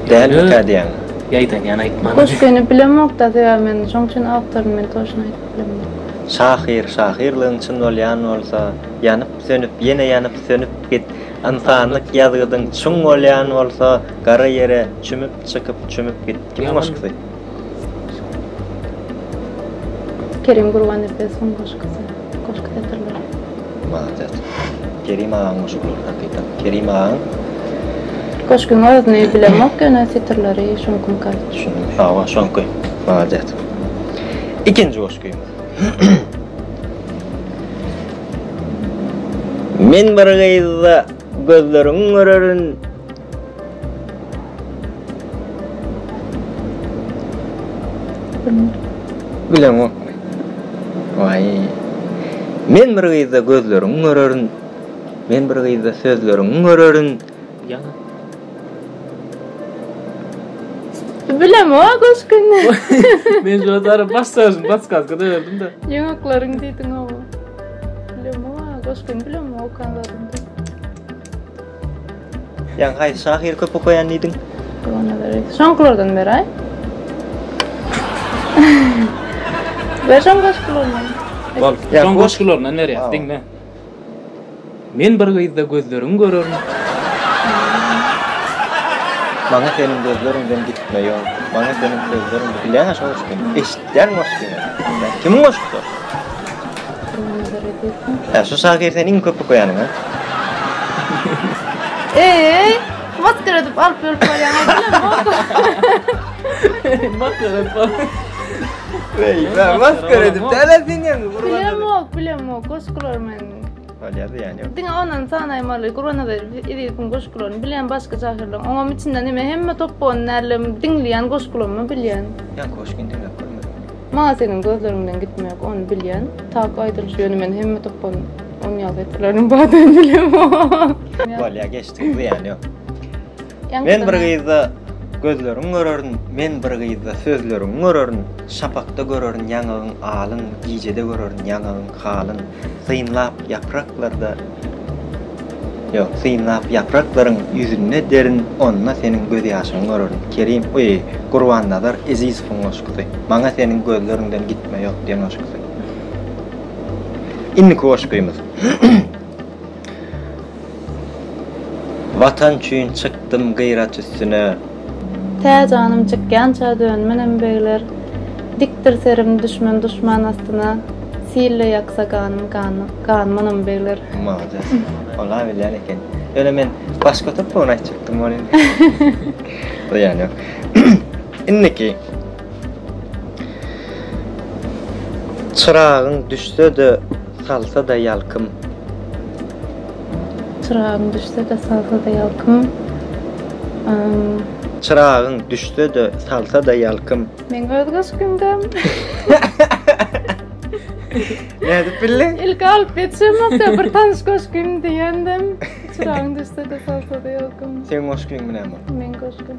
Dälmikä diýýäň? Ýaýdanýan aýtmany. Goşgyny bilemok-da sebäbi men şoň üçin awtoryny men toşny aýdyp bilemok. Şahyr şahyrlygyň çyn bolýan bolsa, Ýanyp sönüp ýene ýanyp sönüp git. Ynsanlyk ýazgydyň çuň bolýan bolsa, Gara ýere çümüp çykyp çümüp git. Kimiň goşgusy? Kerim Gurbannepesowyň goşgusy. Goşgy setirleri. Malades. Kerim agaň goşgulary hakykat. Kerim agaň Goşgyň özüni bilemok ýöne setirleri şoňkymyka. Düşündim. Hawa şoňky. Malades. Ikinji goşgymyz. Men bir gyzda gözleriňi görerin. Bileňokmy? Waý. Men bir gyzda gözleriňi görerin. Men bir gyzda sözleriňi görerin. Ýaňy. Bilemok goşgyny. Men şuna tarap baş sözüm podskazka da berdim-de. Ýaňaklaryň diýdiň hawa. Bilemok, goşgyny bilemok okan zadymda. Ýaňy haýsy şahyry köp okaýan diýdiň? Gurbannazar Şoňkulardan beräý. Ber şoň goşgularyndan. Bol. Şoň goşgularyndan berýäs, diňle. Men bir gyzda gözleriňi görerin. Maňa seniň gözleriňden gitme ýok. Maňa seniň sözleriňden. Bilýäňä şo goşgyny? Eşitýäň goşgyny. Kimiň goşgusy? Gurbannazar Ezizowyň. Hä, şu şahyr sen iň köp okaýanyň, hä? Eý, maskara edip alyp ýörüp barýaň-a bilemok. Maskara edip alyp. Eý, maskara edip däl-ä sen ýaňy Gurbannazar. Bilemok, bilemok goşgulary men. Bolýar zyýany ýok. Diňe ondan sanaýmaly Gurbannazar Ezizowyň goşgularyny bilýän başga şahyrlaryň. Oňam içinden eme hemme topbagyny dälem diňleýän goşgularymy bilýän. Ýaňky goşgyny diňläp görmedim. Maňa seniň gözleriňden gitmek ony bilýän. Tak aýdylyşy ýöne men hemme topbagyny on ýaly setirleriniň badyny bilemok. Bolýar geçdik zyýany ýok. Men bir gyzda gözleriňi görerin, Men bir gyzda sözleriňi görerin, Şapakda görerin ýaňagyň alyn, Gijede görerin ýaňagyň halyn, Synlap ýapraklarda, Ýok, synlap ýapraklaryň ýüzünde derin, Onda seniň gözýaşyňy görerin. Kerim, oý, Gurbannazar Ezizowyň goşgusy. Maňa seniň gözleriňden gitme ýok diýen goşgusy. Indiki goşgymyz. Watan üçin çykdym gyrat üstüne. Tä janym çykýança dönmenem begler, Dikdir serim düşmen duşman astyna, Sille ýaksa ganym ganmanam begler. Malades. Ola bilýän eken. Ýöne men başga topragyny aýtjakdym welin. Zyýany ýok. Indiki. Çyragyň düşse-de, salsa-da ýalkym. Çyragyň düşse-de, salsa-da ýalkym. Çyragyň düşse-de, salsa-da ýalkym. Meň öz goşgymdam. Nädip bildiň? Ilki alyp ýetişemokda bir tanyş goşgym diýendim. Çyragyň düşse-de, salsa-da ýalkym. Seň goşgyňmy näme ol? Meň goşgym.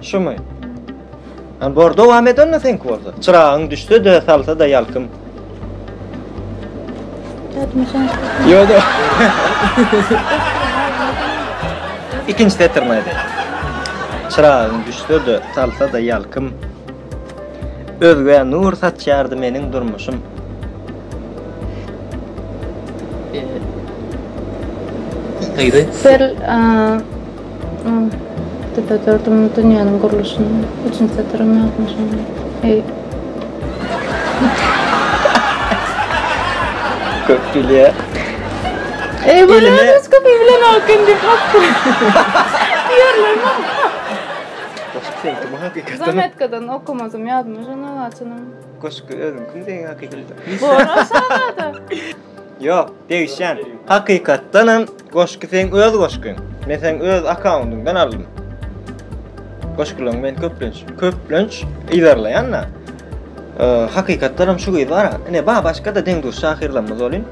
Şumy? An bor dowam et onda seňki bolsa. Çyragyň düşse-de, salsa-da ýalkym. Ýok. Ikinji setirini aýdaýyn. Çyragyň düşse-de, salsa-da ýalkym. Özgä nur saçýardy meniň durmuşym. Gyzy. Ser. Düzederdim dünýäniň gurluşyny. Üçünji setirem ýatmy şonda. Eý. Köp bilýär. Eý, bu näme hiç köp bilenok indi masgara. Diýerler maňa. Goşgy seňkimi hakykatdan? Zametkadan okamasam ýadyma şonda gaçanam. Goşgy özüňkimi seň hakykatdan? Bor aşagada. Ýok, degişýän. Hakykatdanam goşgy seň öz goşgyň. Men seň öz akkaundyňdan aldym. Goşgularyňy men köplenç, köplenç yzarlaýan-da. Hakykatdanam şu gyz bar-a. Ine, ba başga-da deň-duş şahyrlarymyz bolyn.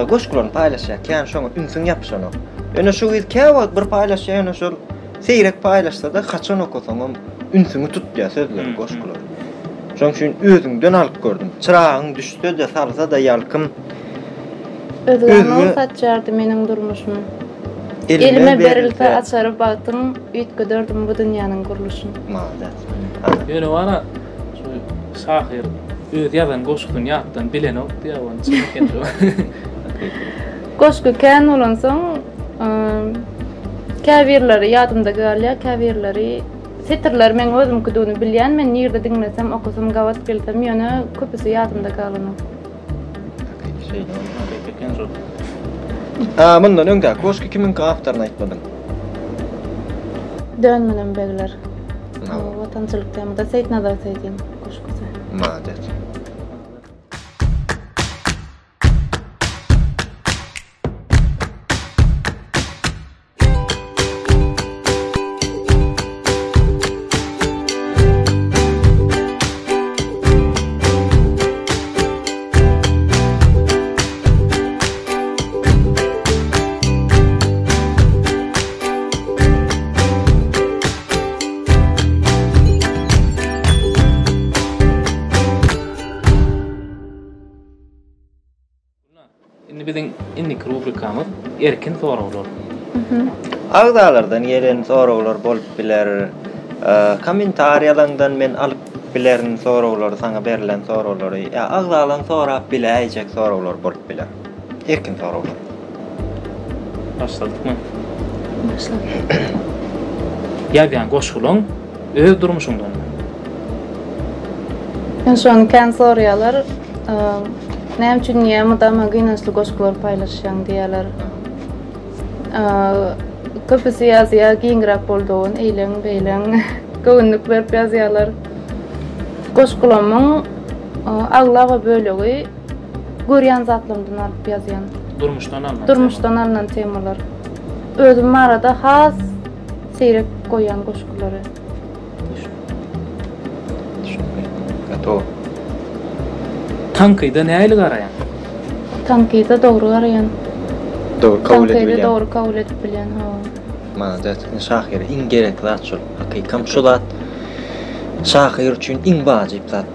Goşgularyny paýlaşýar, kän şoňa ünsüň ýapyşanok. Ýöne şu gyz käwagt bir paýlaşýar, ýöne şol seýrek paýlaşsa-da haçan okasaňam ünsüňi tutýar sözleri, goşgulary. Şonuň üçin özüňden alyp gördüm. Çyragyň düşse-de, salsa-da ýalkym. Özge nur saçýardy meniň durmuşym. Elime berilse açary bagtyň, üýtgederdim bu dünýäniň gurluşyn. Malades. Ýöne bar-a, şu şahyr öz ýazan goşgusyny ýatdan bilenok diýýär, ony çyn eken şu. Goşgy kän bolansoň, käbirleri ýadymda galýar, käbirleri Setirler meň özümkidigini bilýän men nirde diňlesem okasam gabat gelsem ýöne köpüsi ýadymda galanok. A mundan öňdäki goşgy kimiňki awtoryny aýtmadyň. Dönmenem begler. Watançylyk temada Seýitnazar Seýdiň goşgusy. Malades. Indi biziň indiki rubrikamyz erkin soraglar. Agzalardan gelen soraglar bolup biler. Kommentariýalaňdan men alyp bilerin soraglary, saňa berlen soraglary. Ýa agzalaň sorap biläýjek soraglar bolup biler. Erkin soraglar. Başladykmy? Başladyk. Ýazýan goşgulaň öz durmuşyňdanmy? Men şony kän soraýarlar. Näme üçin diýýär, mydama gynançly goşgular paýlaşýaň diýýärler. Köpüsi ýazýar, giňräk bol dogan, eýleň, beýleň. Göwünlik berip ýazýarlar. Goşgulamyň aglaba bölegi görýän zatlarymdan alyp ýazýan. Durmuşdan alnan. Durmuşdan alnan temalar. Özüm barada has seýrek goýýan goşgulary. Düşündüm. Gotow. Tankyda nähili garaýaň? Tankyda dogry garaýan. Dogry kabul edip bilýän. Tankydy dogry kabul edip bilýän, hawa. Malades. Ine şahyra iň gerekli zat şol. Hakykam şu zat şahyr üçin iň wajyp zat.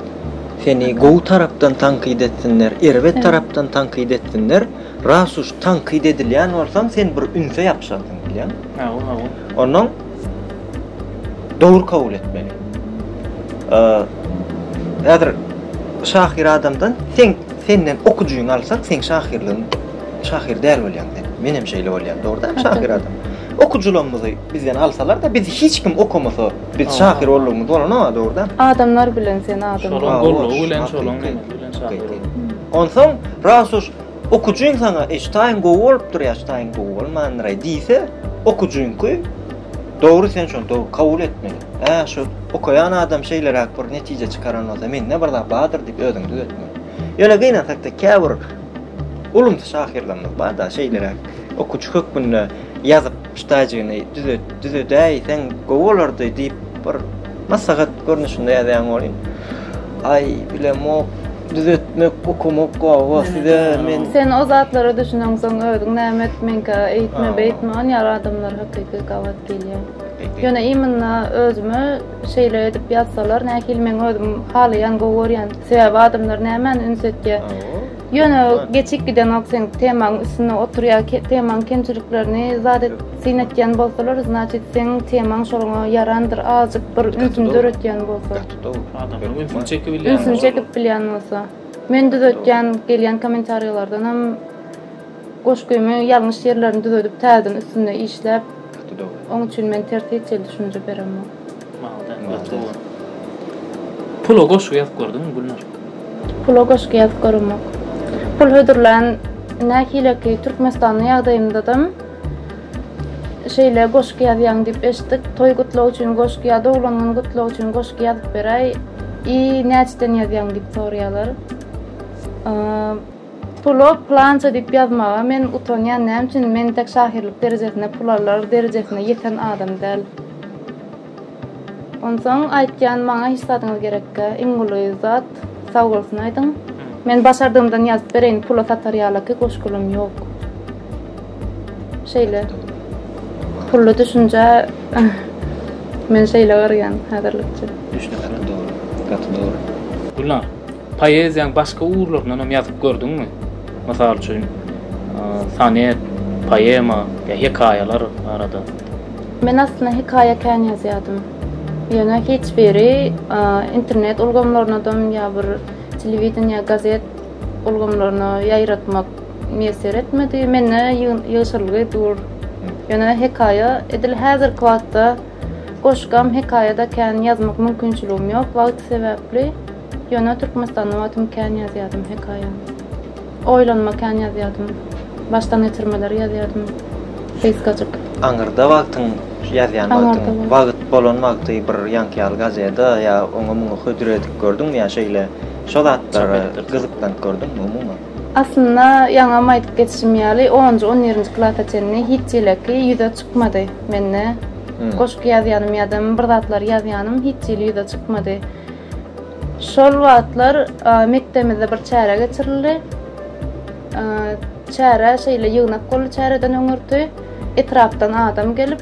Seni gowy tarapdan tankyt etsinler, erbet tarapdan tankyt etsinler, ras uş tankyt edilýän bolsaň sen bir ünse ýapyşarsyň bilýäňmi? Hawa, hawa. Onnoň dogry kabul etmeli. Häzir şahyr adamdan sen senden okujyňy alsak seň şahyrlygyň şahyr däl bolýaň sen. Menem şeýle bolýan, dogry dälmi şahyr adam? Okujylarymyzy bizden alsalar-da bizi hiç kim okamasa biz şahyr boldugymyz bolanok, dogry dälmi? Adamlar bilen sen adam. Şolaň gollugy bilen, şolaň nemesi bilen şahyr bolýaň. Onsoň ras uş Okujyň saňa e şu taýyň gowy bolupdyr ýa şu taýyň gowy bolmandyraý diýse, okujyňky dogry sen şony dogry kabul etmeli. Ä şu okaýan adam şeýleräk bir netije çykaran bolsa mende bir zat bardyr diýip özüňi düzetmeli. Ýöne gynansakda käbir ulumsy şahyrlarymyz barda şeýleräk okujy hökmünde ýazyp şu taýjygyny düzet düzedäýseň gowy bolardy diýip bir maslahat görnüşinde ýazýaň welin aý bilemok Düzetmek okamak gawa size men. Sen o zatlara düşüneňsoň özüň näme et meňkä eýtme beýtme on ýaly adamlar hakyky gabat gelýär. Ýöne imенно özüme şeýle edip ýazsalar nähili meň özüm halaýan gowy görýän. Sebäbi adamlar nämäni üns etýär. Ýöne geçip gidenok seň temaň üstünde oturýar temaň kemçiliklerini zat et syn etýän bolsalar znaçit seň temaň şoňa ýarandyr azjyk bir ünsüni döretýän bolsa. Adamlaryň ünsüni çekip bilýän Ünsüni çekip bilýän bolsa. Men düzetýän gelýän kommentariýalardanam goşgymy ýalňyş ýerlerini düzedip täzeden üstünde işläp. Gaty dogry. Oň üçin men ters hiç hili düşünje beremok. Malades, gaty gowy. Pula goşgy ýazyp gördüňmi Gülnar? Pula goşgy ýazyp göremok. Pul hödürlän nähileki Türkmenistanda ýagdaýymdadam şeýle goşgy ýazýaň diýip eşitdik. Toý gutlag üçin goşgy ýa doglan gün gutlag üçin goşgy ýazyp beräý. I näçeden ýazýaň diýip soraýarlar. Pula plança diýip ýazmaga men utanýan näme üçin men entek şahyrlyk derejesine pul alar derejesine ýeten adam däl. Onsoň aýtýan maňa hiç zadyňyz gerekgä iň uly zat sag bolsun aýdyň. Men başardygymdan ýazyp bereýin pula satar ýalaky goşgulam ýok. Şeýle. Pully düşünjä men şeýle garaýan häzirlikçe. Düşnükli. Gaty dogry. Gaty dogry. Gülnar, poeziýaň başga ugurlaryndan hem ýazyp gördüňmi? Mysal üçin, sonet, poema ýa hekaýalar barada. Men aslynda hekaýa kän ýazýardym. Ýöne hiç biri internet ulgamlarynadam ýa bir telewideniýe, gazet ulgamlaryna ýaýratmak miýesser etmedi. Mende ýygşyrylgy dur. Ýöne hekaýa edil häzirki wagtda goşgam, hekaýa-da kän ýazmak mümkinçiligim ýok wagt sebäpli. Ýöne Türkmenistanda wagtym kän ýazýardym hekaýa. Oýlanma kän ýazýardym. Başdan geçirmeleri ýazýardym. Gysgajyk. Aňyrda wagtyň, şu ýazýan wagtyň, wagt bolan wagty bir ýaňky ýaly gazeda ýa oňa-muňa hödür edip gördüňmi ýa şeýle şo zatlara gyzyklanyp gördüňmi umuman? Aslynda ýaňam aýdyp geçişim ýaly onunjy, on birinji klasa çenli hiç ýeleki ýüze çykmady mende. Goşgy ýazýanym ýa-da bir zatlar ýazýanym hiç hili ýüze çykmady. Şol wagtlar mekdebimizde bir çäre geçirildi. Çäre şeýle ýygnak boldy çäreden öňürti. Etrapdan adam gelip,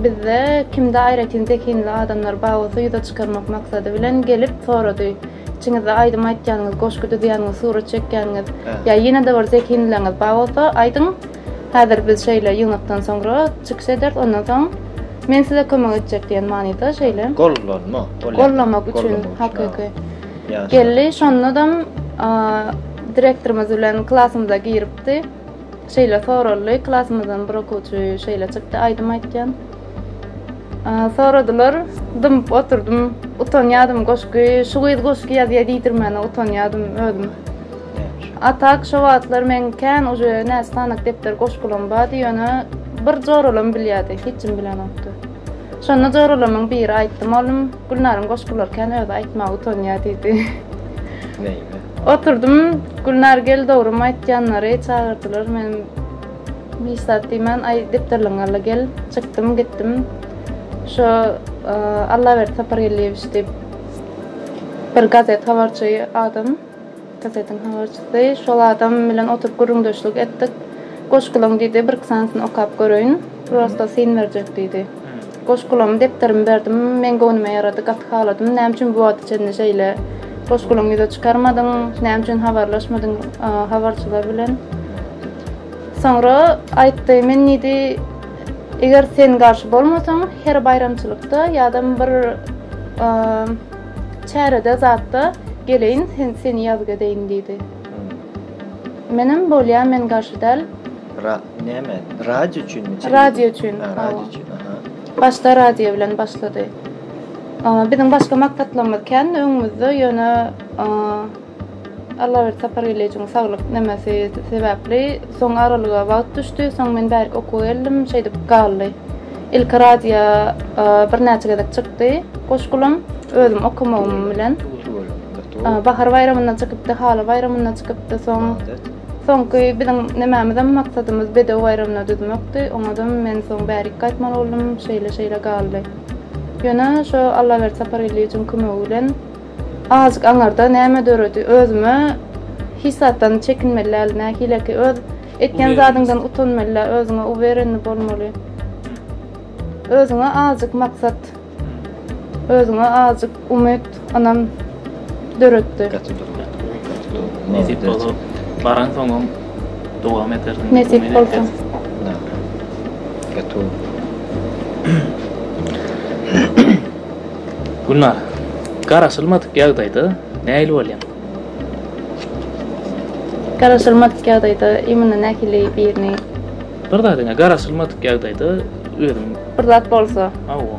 bizde kimde aýratyn zehinli adamlar bar bolsa ýüze çykarmak maksady bilen gelip sorady. Içiňizde aýdym aýtýanyňyz, goşgy düzýäniňiz, surat çekýäniňiz ýa ýene-de bir zehinliňiz bar bolsa aýdyň. Häzir biz şeýle ýygnakdan soňra çykyş ederis, ondan soň men size kömek etjek diýen manyda şeýle. Gollanma. Gollamak üçin hakyky. Geldi, şondadam direktorymyz bilen klasymyza giripdi. Şeýle soraldy, klasymyzdan bir okuwçy şeýle çykdy, aýdym aýtýan. Soradylar, dymyp oturdym, utanýadym goşgy, şu gyz goşgy ýazýa diýdirmäne utanýadym özüm. A tak şo wagtlar meň kän uje näçe sanak depder goşgulam bardy, ýöne bir joralam bilýärdi, hiç kim bilenokdy. Şonda joralamyň biri aýtdy, Mollum, Gülnaryň goşgulary kän özi aýtmaga utanýar diýdi. Neýme? Oturdym, Gülnar gel dogrymy aýtýanlary çagyrdylar, men hiç zat diýmän, aý depderliňi al-da gel, çykdym gitdim. Şo Allaberdi Sapargeldiýewiç diýip bir gazet habarçy adam. Gazetiň habarçysy şol adam bilen oturyp gürrüňdeşlik etdik. Goşgulaň diýdi, birki sanysyny okap göreýin. Prosta syn berjek diýdi. Goşgulamy depderimi berdim. Meň göwnüme ýarady, gaty haladym. Näme üçin bu wagta çenli şeýle goşgulaňy ýüze çykarmadyň? Näme üçin habarlaşmadyň habarçylar bilen? Soňra aýtdy, men diýdi, eger sen garşy bolmasaň, her baýramçylykda ýa-da bir Çärede zatda geleýin sen seni ýazgy edeýin diýdi. Menem bolýa men garşy däl. Ra näme? Radio üçinmi? Radio üçin. Ha, radio üçin. Aha. Başda radio bilen başlady. Biziň başga maksatlarymyz kändi öňümizde ýöne Allaberdi Sapargeldiýewiçiň saglyk nemesi sebäpli soň aralyga wagt düşdi. Soň men bärik okuwa geldim, şeýdip galdy. Ilki radio birnäçe gezek çykdy goşgulam, özüm okamagym bilen. Bahar baýramynda çykypdy, Haly baýramynda çykypdy. Soň soňky biziň nemämizem maksadymyz Bedew baýramyna düzmekdi. Oňadam men soň bärik gaýtmaly boldum, şeýle-şeýle galdy. Ýöne şo Allaberdi Sapargeldiýewiçiň kömegi bilen Azjyk aňarda näme döredi? Özüme hiç zatdan çekinmeli däl, nähileki öz etýän zadyňdan utanmaly däl, özüňe uwerenny bolmaly. Özüňe azjyk maksat, özüňe azjyk umyt, ynam döretdi. Gaty dogry. Gaty dogry. Nesip bolsa baransoňam dowam edersiň. Nesip bolsa. Gaty gowy. Gülnar, garaşylmadyk ýagdaýda nähili bolýaň? Garaşylmadyk ýagdaýda imенно nähili birini? Bir zat ine, garaşylmadyk ýagdaýda. Özüň. Bir zat bolsa. Hawa.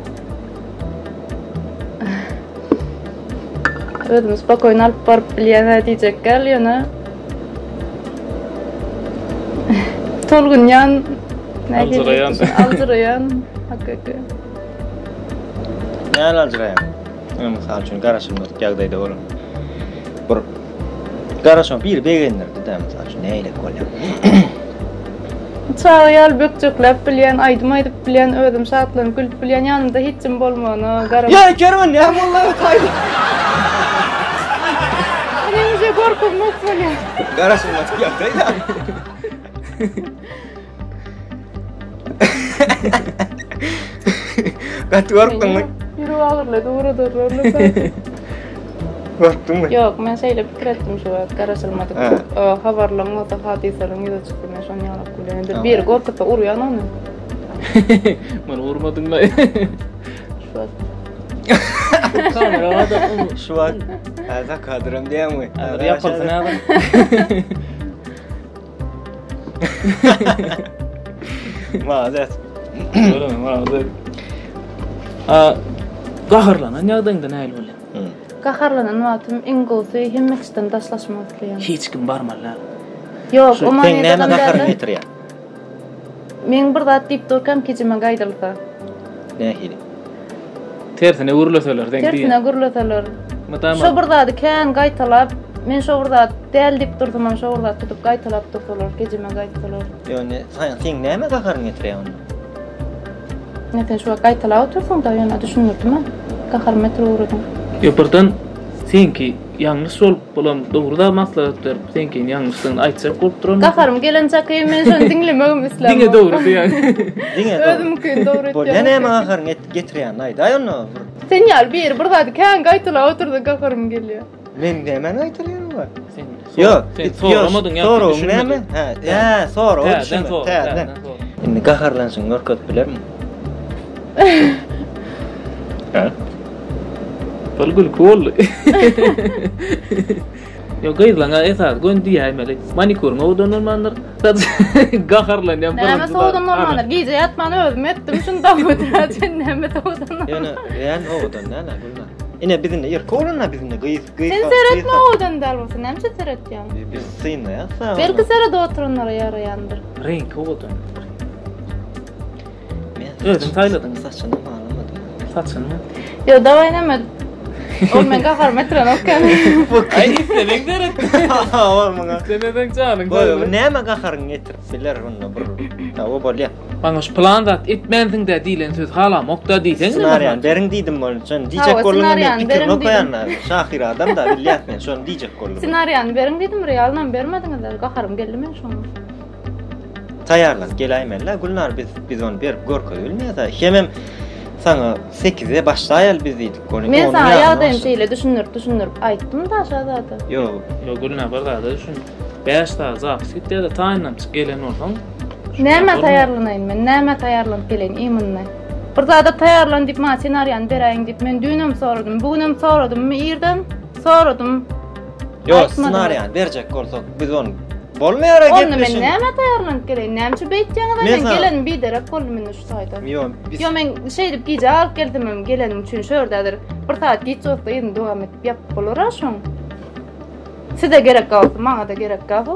Özümi spokoýny alyp baryp bilýän-ä diýjek däl, ýöne tolgunýan, aljyraýan, aljyraýan, hakyky. Näme aljyraýaň? Ýöne mysal üçin garaşylmadyk ýagdaýda bolan bir garaşan biri begendirdi-dä mysal üçin nähili bolýar? Çaga ýaly bökjekläp bilýän, aýdym aýdyp bilýän, özüm şatlanyp gülüp bilýän, ýanymda hiç kim bolmagyna garamaz. Ýa Kerwen näme boldy taýda? Meniň uje gorkuzmak bolýar. Garaşylmadyk ýagdaýda. Gaty gorkduňmy? Ýürek agyrlady, ugradarlar. Gorkduňmy? Ýok, men şeýle pikir etdim şu wagt garaşylmadyk habarlaryň bolsa hadysalaryň ýüze çykdy men şony ýalak bilýän. Indi biri gorkutsa urýan ony. Meni urmadyňla. Şu wagt. Kamera da Şu wagt Häzir kadram diýäňmi? Häzir ýapylsyn häzir. Malades. Göreme, malades. A gaharlanan ýagdaýyňda nähili bolýar? Gaharlanan wagtym iň gowusy hemme kişiden daşlaşmak isleýän. Hiç kim barmaly däl. Ýok, o Seň manyda näme gaharyňy däl. getirýär? Meň bir zat diýip durkam kejime gaýdylsa. Nähili? Tersine gürleseler seň diýen. Tersine gürleseler. Mydama. Şo bir zady kän gaýtalap, men şo bir zat däl diýip dursamam şo bir zat tutup gaýtalap dursalar, kejime gaýtsalar. Ýöne sen seň näme gaharyňy getirýär onda? Ne sen şu wagt gaýtalap otyrsyň-da, ýöne düşündirdim-ä. Gaharymy getirip ugradyň. Ýok birden seňki ýalňyş bolup bulam dogry da maslahat berip seňkini ýalňyşdygyny aýtjak bolup duran. Gaharym gelen çaky men şony diňlemegim islämok. Diňe dogry diýýäň. Diňe dogry. Özümiňkini dogry etýän. Bolýa näme gaharyňy getirýänini aýdaý onda bir. Sen ýaly biri bir zady kän gaýtalap otursa gaharym gelýär. Men nämäni gaýtalaýaryn bar? Sen Ýok, sen soramadyň ýa soragyň näme? Hä, hä, soragy Täzeden düşünmedim. sor, Täzeden. täzeden sor. Indi gaharlanyşyňy görkezip bilermiň? Hä? Bul gülki boldy. Ýok, gyzlaňa esasy göni diýäýmeli. Manikuryň owadan bolmandyr. Gaharlanýan Näme birinji sowadan zat. bolmandyr? Gije ýatman özüm etdim şuny daň ötürä çen näme sowadan Ýöne real owadan däl-ä Gülnar. Ine biz indi irki oglanlar biz indi gyz gyz. Sen seretme owadan däl bolsa näme üçin seretýäň? Biz synlaýas. Belki seredip oturanlara ýaraýandyr. Reňki owadan. Özüň saýladyň. Saçyny halamadym. Saçynymy? Ýo dawaý näme? Ol men gaharymy etirenok eken. Aý isleseň seret. Ol muňa. Islemeseň janyň Goý, sag. näme gaharyňy getirip biler onda bir. Hawa bolýa. Maňa şu plan zat etmänsiň-dä diýlen söz halamok-da diýseň. Ssenariýany beriň diýdim bolun. Şony diýjek Hawa, boldum men ssenariýany pikirini beriň okaýan şahyr adam da bilýän men şony diýjek boldum. Ssenariýany beriň diýdim, realnam bermediňiz. Gaharym geldi men şoňa. Taýýarlanyp geläýmeli-dä Gülnar biz biz ony berip görkezip bilmeýäs-ä. Hemem saňa sekizde başlaýaly biz diýdik ony. Men onuň saňa ýanyna ýagdaýymy başla. şeýle düşündirip düşündirip aýtdym-da Şazada. Ýok. Ýok Gülnar bir zada düşün. 5 sagat zapis gitýär-de taýynlanyp gelen bolsaň. şu Nämä bolmaýar. taýýarlanaýyn men? Nämä taýýarlanyp geleýin imенно? Bir zada taýýarlan diýip maňa ssenariýany beräýiň diýip men düýnem soradym, bu günem soradymmy irden? Soradym. Ýok, Aýtmadyňyz. ssenariýany berjek bolsak biz ony Bolmaýar Onda men gepleşiň. nämä taýýarlanyp geleýin? Näme üçin beýtýäňiz? Men Men sana- gelenim biderek boldum indi şu taýda. Ýok, biz Ýo men şeýdip gije alyp gelsemem gelenim üçin şu ýerdädir. Bir sagat giç bolsa yzyny dowam edip ýapyp bolar-a şoň. Size gerek galsa, maňa-da gerek galsa.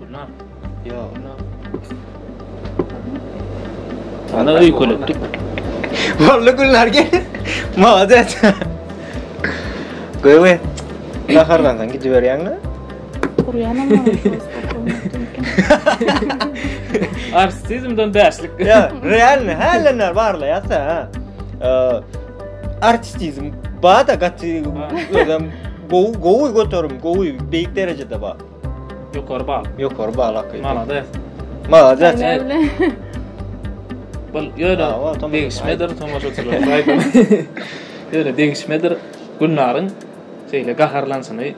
Gülnar. Ýok. Gülnar. Sana öýkeletdik. Boldy Gülnar gel. Malades. Goý. Gaharlansaň gidiberýäň-le. Urýanam maňa şu Artistizmden bäşlik. Ýa, realny, hällenler barlaýarsa, ha. Artistizm bar-da gaty özem gowy, gowy göterim, gowy, beýik derejede bar. Ýokary bal. Ýokary bal haky. Malades. Malades. Bul ýöne degişmedir tomaşaçylar aýdan. Ýöne degişmedir Gülnaryň şeýle gaharlanşyny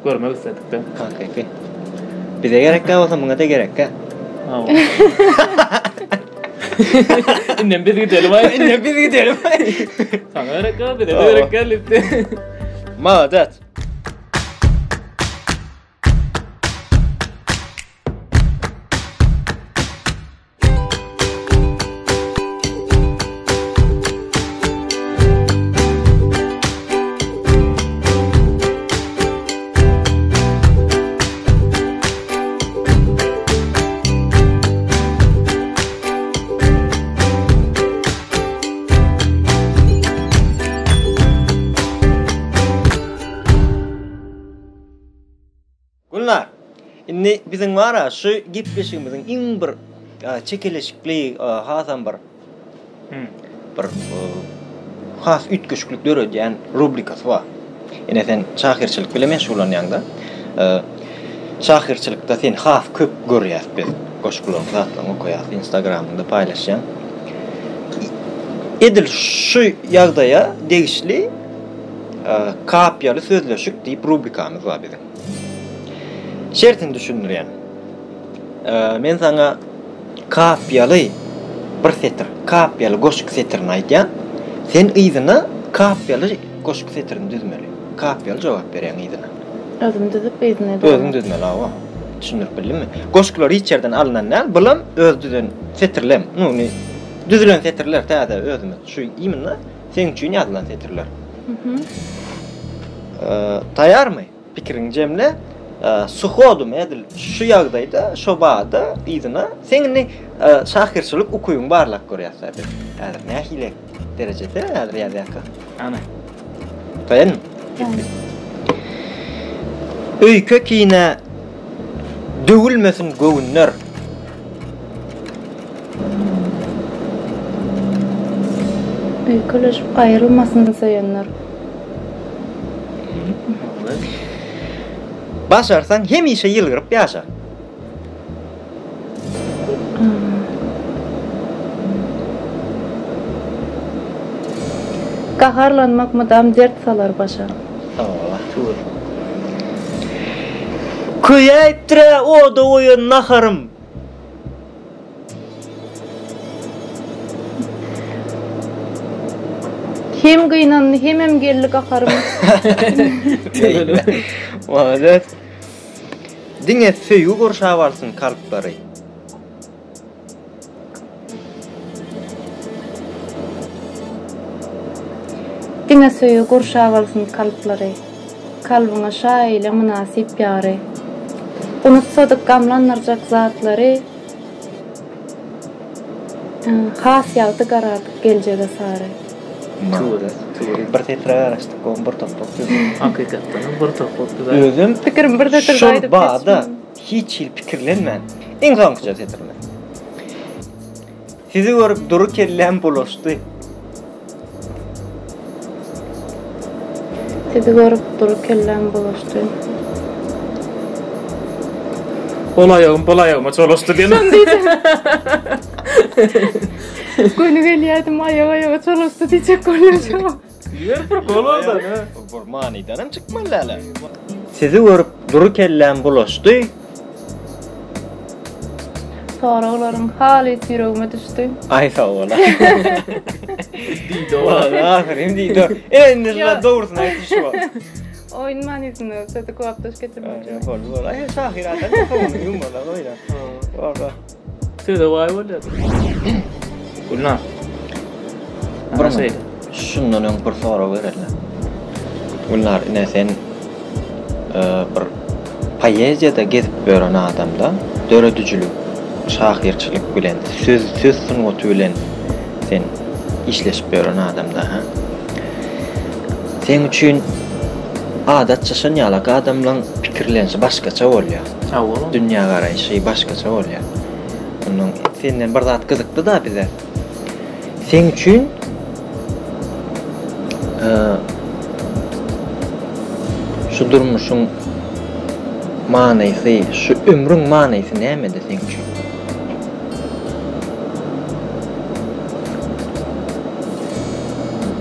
görmek isledik-de. Hakyky. Bize gerekkä bolsa muňa-da gerekkä. Hawa. Indem biz gidelim aý. Indem biz gidelim aý. Saňa gerekkä, bize-de gerekkä diýip. Malades. Indi biziň bar-a şu gepleşigimiziň iň bir çekeleşikli, hasam bir bir has üýtgeşiklik döredýän rubrikasy bar. Ine sen şahyrçylyk bilen meşgullanýaň-da. Şahyrçylykda seni has köp görýäs biz. Goşgularyňy, zatlaryňy okaýas, Instagramyňda paýlaşýaň. Edil şu ýagdaýa degişli Kapyýaly sözleşik diýip rubrikamyz bar biziň. Şertini düşündirýän. Men saňa kapyýaly bir setir, kapyýaly goşgy setirini aýdýan. Sen yzyna kapyýaly goşgy setirini düzmeli. Kapyýaly jogap berýäň yzyna. Özüm düzüp yzyna Özüň düzmeli, hawa. Düşündirip bildimmi? Goşgular hiç ýerden alnan däl, bulam öz düzen setirlem. Nu, düzülen setirler täze özümiz şu imенно Seň üçin ýazylan setirler. Taýarmy? Pikiriňi jemle. Suhodum edil şu ýagdaýda, şo bada yzyna seň indi şahyrçylyk ukybyňy barlap görýäs biz. Häzir nähili derejede häzir ýazýarka? Ana. Taýarmy? Öýke-kine döwülmesin göwünler. Öýkeleşip aýrylmasyn söýenler. Başarsaň hemişe ýylgyryp ýaşa. Gaharlanmak mydam dert salar başa. Köýäýipdir-ä oda goýan naharym. Hem gynandy hemem geldi gaharym. Malades. Diňe söýgi gurşap alsyn kalplary. Diňe söýgi gurşap alsyn kalplary. Kalbyňa şa eýle mynasyp ýary. Unutsadyk gamlandyrjak zatlary, Has ýagty garardyk geljege sary. Bir setire garaşdyk, oň bir topbak düzdi. Hakykatdanam bir topbak düzdi. Özem Pikirim bir setirde şol aýdyp bada geçdim. hiç hili pikirlenmän, iň soňkyja setirimiz. Sizi görüp dury kelläm bulaşdy. Sizi görüp dury kelläm bulaşdy. Ol aýagym bul aýagyma çolaşdy diýen. Şony diýjek. Göni gelýärdim aýak aýaga çolaşdy diýjek bolýarjam. Ýer bir gol oldy. Bir manydanam çykmaly däl. Sizi görüp dury kelläm bulaşdy. Soraglaryň halys ýüregime düşdi. Aý sag bol. Diýdi o. Ahyry diýdi. Indi şular dogrusyny aýtdy şu. Oýun manysynda sözi kybapdaş getirmek üçin. Bol bol. Aý şahyr adam soňuny ýumala goýra. Bol. Söze baý bolýar. Gülnar. Bir şeýle. Şundan öň bir sorag bereli. Gülnar, ine sen e, bir poeziýada gezip ýören adamda döredijilik, şahyrçylyk bilen, söz söz sungaty bilen sen işleşip ýören adamda, ha? Seň üçin adatça şon ýalak adamlaň pikirlenişi başgaça bolýar. Dünýägaraýşy başgaça bolýar. Ondan senden bir zat gyzykly-da bize. Seň üçin şu durmuşyň manysy, şu ömrüň manysy nämede seň üçin?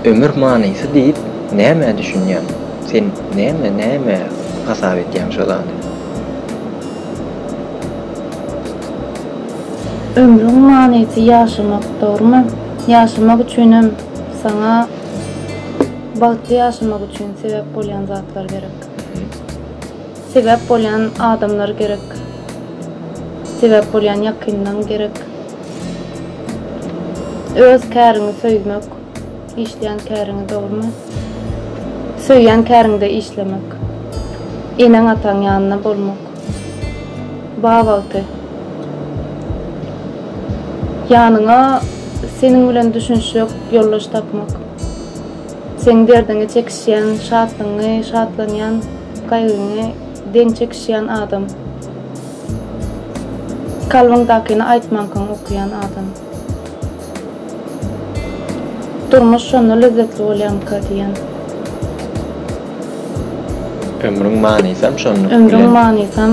Ömür manysy diýip nämä düşünýäň? Sen näme, näme hasap edýäň şo zady? Ömrüň manysy ýaşamak, dogrumy? Ýaşamak üçinem saňa bagtly ýaşamak üçin sebäp bolýan zatlar gerek. Sebäp bolýan adamlar gerek. Sebäp bolýan ýakynlaň gerek. Öz käriňi söýmek, işleýän käriňi dogrumy? Söýýän käriňde işlemek. Eneň-ataň ýanynda bolmak. Ba wagty. Ýanyňa seniň bilen düşünişjek ýoldaş tapmak. Seň derdiňi çekişýän, şatlygyňy şatlanýan, gaýgyňy deň çekişýän adam. Kalbyňdakyny aýtmankaň okaýan adam. Durmuş şonda lezzetli bolýamyka diýýän. Ömrüň manysam şonluk bilen. Ömrüň manysam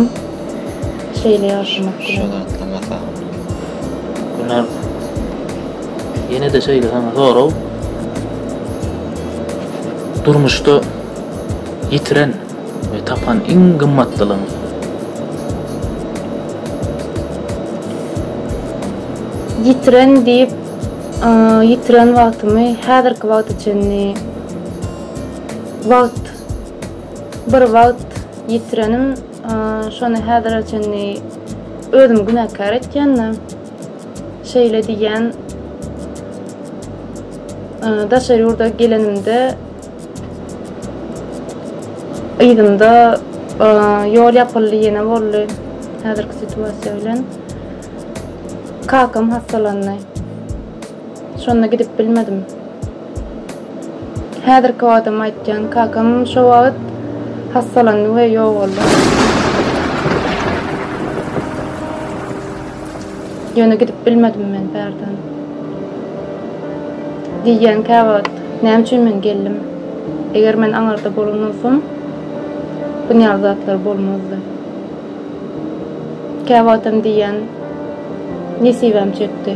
şeýle ýaşamak bilen. Şo zatlaryň hasabynda. Günar, ýene-de şeýle saňa sorag. Durmuşda ýitiren we tapan iň gymmatlylygyň? Ýitiren diýip, ýitiren wagtymy häzirki wagta çenli wagt bir wagt ýitirenim şony häzire çenli özümi günäkär etýän-de. Şeýle diýýän daşary ýurda gelenimde Yzymda ýol ýapyldy ýene boldy häzirki situasiýa bilen. Kakam hassalandy. Şonda gidip bilmedim. Häzirki wagtam aýtýan kakam şo wagt hassalandy we ýogaldy. Ýöne gidip bilmedim men bärden. Diýýän käwagt, näme üçin men geldim? Eger men aňarda bolan bolsam, bu ýaly zatlar bolmazdy. Käwagtam diýýän, nesibäm çekdi.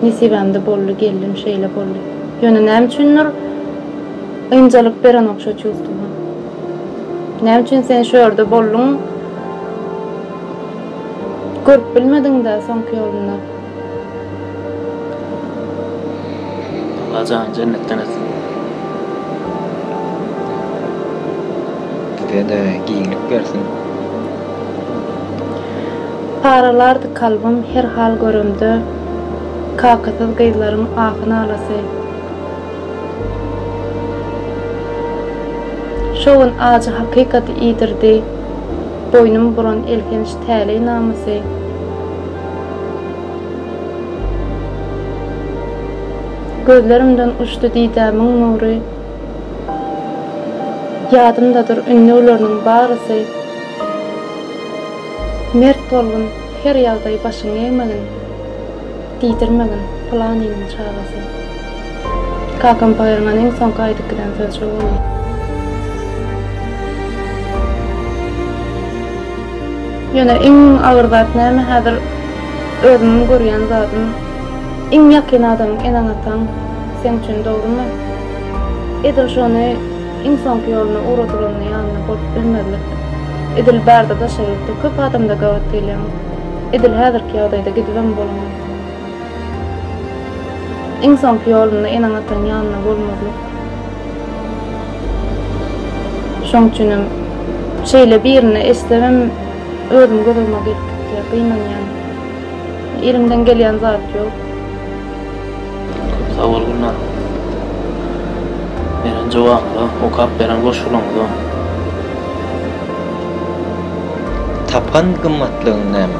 Nesibämde boldy, geldim, şeýle boldy. Ýöne näme üçindir ynjalyk berenok şo çувство. Näme üçin sen şu ýerde bolduň? Görüp bilmediň-dä soňky ýolunda. Allah jaýyny jennetden etsin. Bize-de giňlik bersin. Paralardy kalbym her hal göremde, Kakasyz gyzlaryň ahy-nalasy. Şo gün ajy hakykaty iýdirdi, Boýnum buran elhenç täleý namasy. Gözlerimden uçdy didämiň nury, Ýadymdadyr ündewleriniň barysy. Mert bolgun, her ýagdaý başyň egmegin. Diýdirmegin, pylanynyň çagasy. Kakam paýyrňan iň soňky aýdyp giden sözi şo boldy. Ýöne iň agyr zat näme häzir özümiň görýän zadym iň ýakyn adamyň eneň-ataň seň üçin dogrumy? Edil şony iň soňky ýoluna ugradylanda ýanynda bolup bilmezlik. Edil bärde daşary ýurtda köp adamda gabat gelýäň. Edil häzirki ýagdaýda gidibem bolanok. Iň soňky ýolunda eneň-ataň ýanynda bolmazlyk. Şoň üçinem şeýle birini eşitsemem özüm göz öňüme gelip gitýär, gynanýan. Elimden gelýän zat ýok. Köp sag bol Gülnar. Beren jogabyňyza, okap beren goşgularyňyza. Tapan gymmatlygyň näme?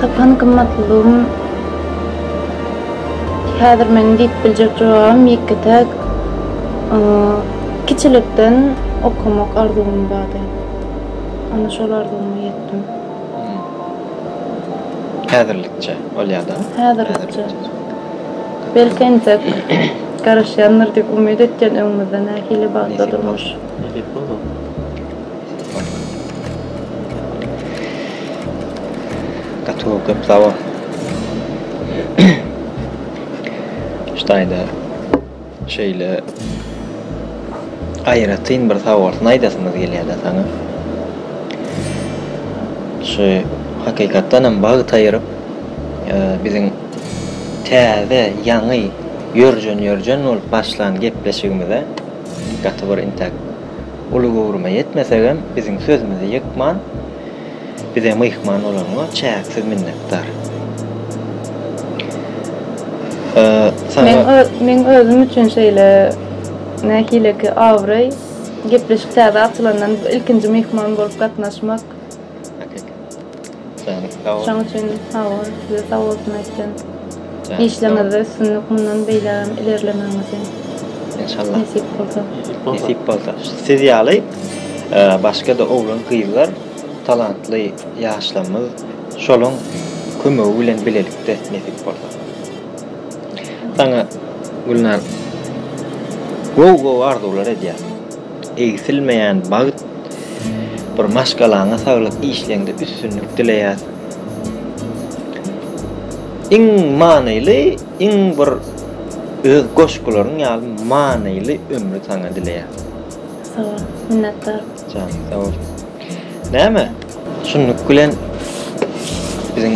Tapan gymmatlygym häzir meniň diýip biljek jogabym ýeke-täk kiçilikden okamak arzuwym bardy. Ana şol arzuwyma ýetdim. Häzirlikçe bolýada. Häzirlikçe. Belki entek garaşýandyr diýip umyt etýän öňümizde nähili bagtly durmuş. Nesip bolsa. Gaty gowy köp sag bol. Şu taýda Şeýle aýratyn bir sagbolsun aýdasymyz gelýärde saňa. Şu hakykatdan hem wagt aýyryp biziň täze ýaňy ýörjen-ýörjen bolup başlan gepleşigimize gaty bir intäk uly göwrüme ýetmesegem biziň sözümizi ýykman Bize myhman bolanyňa çäksiz minnetdar. Saňa. Meň özüm üçin şeýle nähileki abraý, gepleşik täze açylandan ilkinji myhman bolup gatnaşmak. Şoň üçin sag bol, size sag bolsun aýtýan. Işleriňizde üstünlik, mundan beýlägem ilerlemegiňizi. Enşallah. Nesip bolsa. Nesip bolsa. Siz ýaly başga-da oglan gyzlar. Talantly ýaşlarymyz şolaň kömegi bilen bilelikde nesip bolsa. Saňa Gülnar gowy gowy arzuwlar edýäs. Egsilmeýän bagt bir maşgalaňa saglyk işleňde üstünlik dileýäs. Iň manyly iň bir öz goşgularyň ýaly manyly ömri saňa dileýäs. Sag bol, minnetdar. Janyň sag bolsun. Näme, şunluk bilen biziň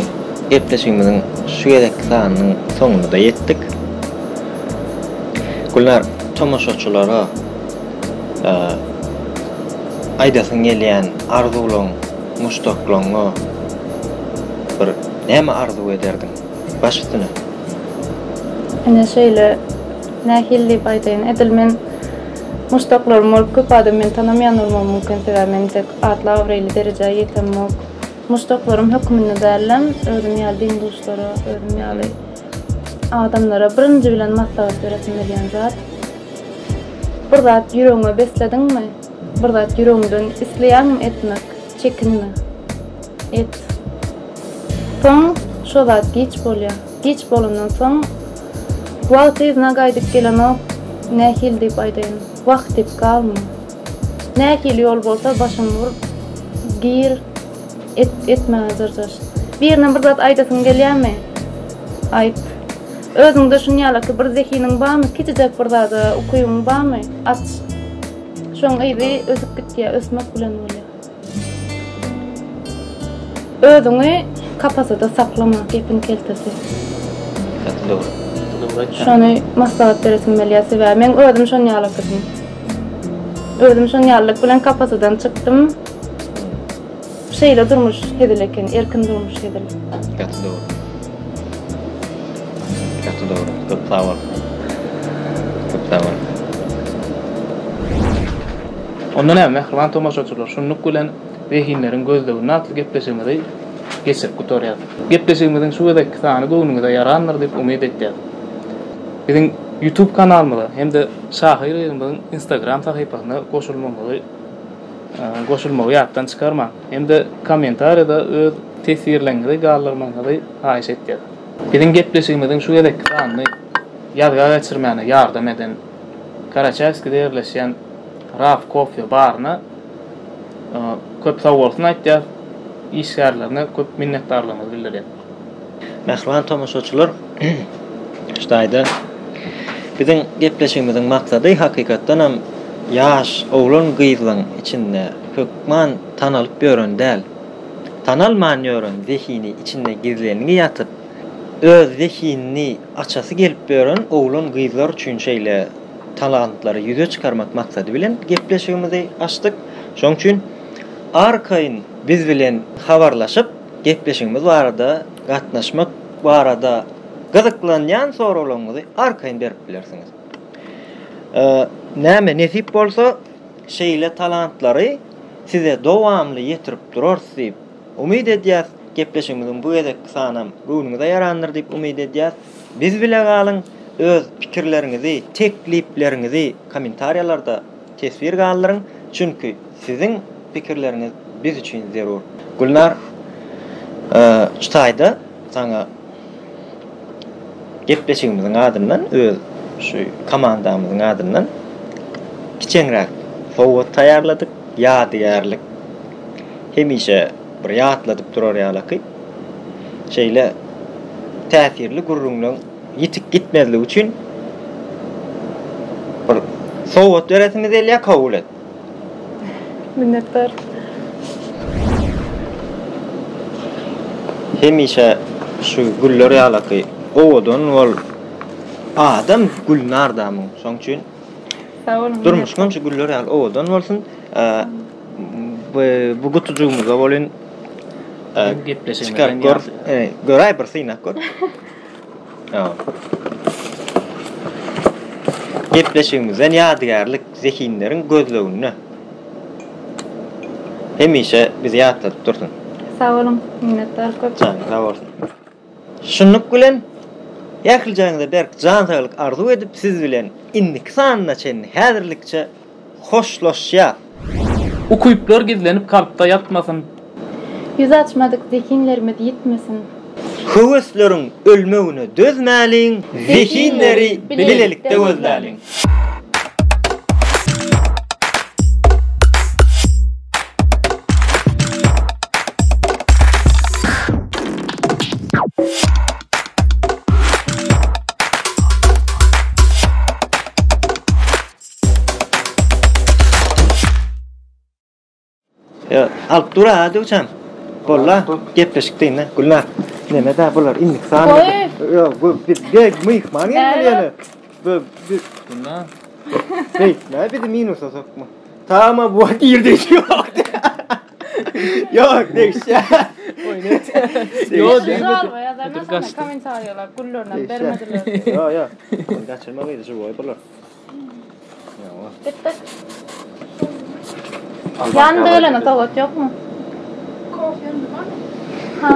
gepleşigimiziň şu gezekki sanynyň soňuna-da ýetdik. Gülnar, tomaşaçylara aýdasyň gelýän arzuwlaň, muşdaklaňa bir näme arzuw ederdiň? Baş üstüne. Ine şeýle, nähili diýip aýdaýyn, edil men Muşdaklarym bolup köp adam meni tanamaýan bolmagy mümkin sebäbi men entek atly abraýly derejä ýetemok. Muşdaklarym höküminde dälem özüm ýaly deň-duşlara özüm ýaly adamlara birinji bilen maslahat beresim gelýän zat bir zat ýüregiňe beslediňmi bir zat ýüregiňden isleýäňmi etmek çekinme et. Soň şo zat giç bolýar. Giç bolandan soň wagt yzyna gaýdyp gelenok, nähili diýip aýdaýyn, wah diýip galma. Nähili ýol bolsa başyňy urup gir, et, etmäge jyrjaş. Birine bir zat aýdasyň gelýärmi? Aýt. Özüňde şunýalaky bir zehiniň barmy, kiçijek bir zada ukybyň barmy? Aç. Şoň yzy ösüp gitýär, ösmek bilen bolýar. Özüňi kapasada saklama, gepiň keltesi. Gaty dogry. Gaty dogry aýtýaň. Şony maslahat beresim gelýär, sebäbi meň özüm şon ýalakydym. Özüm şon ýalylyk bilen kapasadan çykdym. Şeýle durmuş hezil eken, erkin durmuş hezil. Gaty dogry. Gaty dogry. Köp sag bol. Köp sag bol. Onda näme, mähriban tomaşaçylar, şunluk bilen Zehinleriň gözleginde atly gepleşigimizi geçirip gutarýas. Gepleşigimiziň şu gezekki sany göwnüňize ýarandyr diýip umyt etýäs. Biziň YouTube kanalymyza hem-de şahyr gyzymyzyň Instagram sahypasyna goşulmagyňyzy goşulmagy ýatdan çykarmaň hem-de kommentariýada öz teswirleriňizi galdyrmagyňyzy haýyş etýäs. Biziň gepleşigimiziň şu gezekki sanyny ýazga geçirmäne ýardam eden Karaçaýewskide ýerleşýän Raf kofe baryna köp sagbolsun aýtýas, işgärlerine köp minnetdarlygymyzy bildirýäs. Mähriban tomaşaçylar, şu taýda biziň gepleşigimiziň maksady hakykatdanam ýaş oglan-gyzlaň içinde hökman tanalyp ýören däl, tanalman ýören zehini içinde gizlengi ýatyp, öz zehinini açasy gelip ýören oglan-gyzlar üçin şeýle talantlary ýüze çykarmak maksady bilen gepleşigimizi açdyk. Şonuň üçin arkaýyn biz bilen habarlaşyp, gepleşigimiz barada, gatnaşmak barada gyzyklanýan soraglaryňyzy arkaýyn berip bilersiňiz. Näme nesip bolsa, şeýle talantlary size dowamly ýetirip durarys diýip umyt edýäs. Gepleşigimiziň bu gezekki sanam göwnüňize ýarandyr diýip umyt edýäs. Biz bile galyň, öz pikirleriňizi, teklipleriňizi kommentariýalarda teswir galdyryň, çünki siziň pikirleriňiz biz üçin zerur. Gülnar, şu taýda saňa gepleşigimiziň adyndan, öz şu komandamyzyň adyndan kiçeňräk sowgat taýýarladyk, ýadygärlik. Hemişe bir ýatladyp durar ýalaky. Şeýle täsirli gürrüňleň ýitip gitmezligi üçin bir sowgat beresimiz gelýär, kabul et. Minnetdar. Hemişe şu güller ýalaky owadan bol. Adam Gülnardamyň, şoň üçin Sag boluň. Durmuşyňam şu güller ýaly owadan bolsun. Bu gutujygymyza bolyn gepleşigimizden çykaryp gör, göräý bir synap gör. Gepleşigimizden ýadygärlik zehinleriň gözleginde. Hemişe bizi ýatladyp dursun. Sag boluň, minnetdar köp. Janyň sag bolsun. Şunluk bilen, ählijaňyza berk jan saglyk arzuw edip siz bilen indiki sanyna çenli häzirlikçe hoşlaşýas. Ukyplar gizlenip kalpda ýatmasyn. Ýüz açmadyk zehinlerimiz ýitmesin. Höwesleriň ölmegine dözmäliň, zehinleri bilelikde gözläliň. Ýa, alyp dur ha Döwçan. Bolla, gepleşik diýme. Gülnar. Neme da bular indiki san. Ýa, bu biz beg myhman gelmeli ýene. Bu biz Gülnar. Beýtme, bizi minusa sokma. Tamam bu girdi ýok. Ýok, degişýä. Ýok, degmedi. Žalba ýazarlar sana kommentariýalar güllerinem bermediler. Ýok, ýok. Gaçyrma gyzy, žiwoý bular. Gitdik. Ýanynda gelene sowgat ýokmy? Kofe ýanynda barmy? Ha.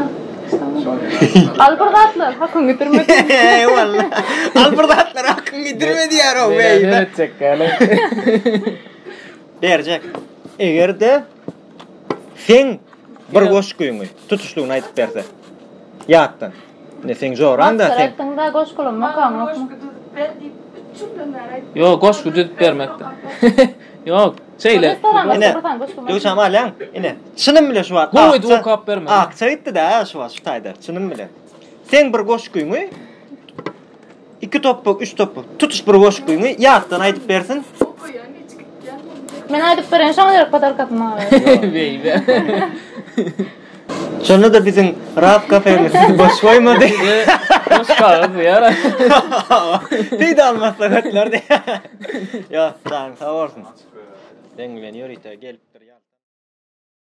Al bir zatlar, hakyňy ýitirme. Walla. Al bir zatlar, hakyňy ýitirme diýýär o beý. Beretjek gäle. Berjek. Eger-de seň bir goşgyňy tutuşlygyna aýdyp berse. Ýatdan. Ne seň joraň da sen. Maksat da goşgulama okaň ýokmy? Goşgy düzüp ber diýip üç ýyldan bäri aýtdy. Ýok, goşgy düzüp bermekde. Ýok, şeýle. Ine, Döwşam alýaň. Ine, çynym bilen şu wagt. Gowy edip okap bermeli. Akça gitdi-dä şu wagt şu taýda, çynym bilen. Seň bir goşgyňy iki topbak, üç topbak, tutuş bir goşgyňy ýatdan aýdyp bersin. Okaýan hiç gitýän. Men aýdyp bereýin, şoňa gerek podarkasyny maňa ber. Beýle. Şonda-da biziň Rap kafemiz sizi boş goýmady. Boş kagyz diýer. Peýdaly maslahatlar diýer. Ýok, janyň sag bolsun. Seň bilen ýörite gelipdir.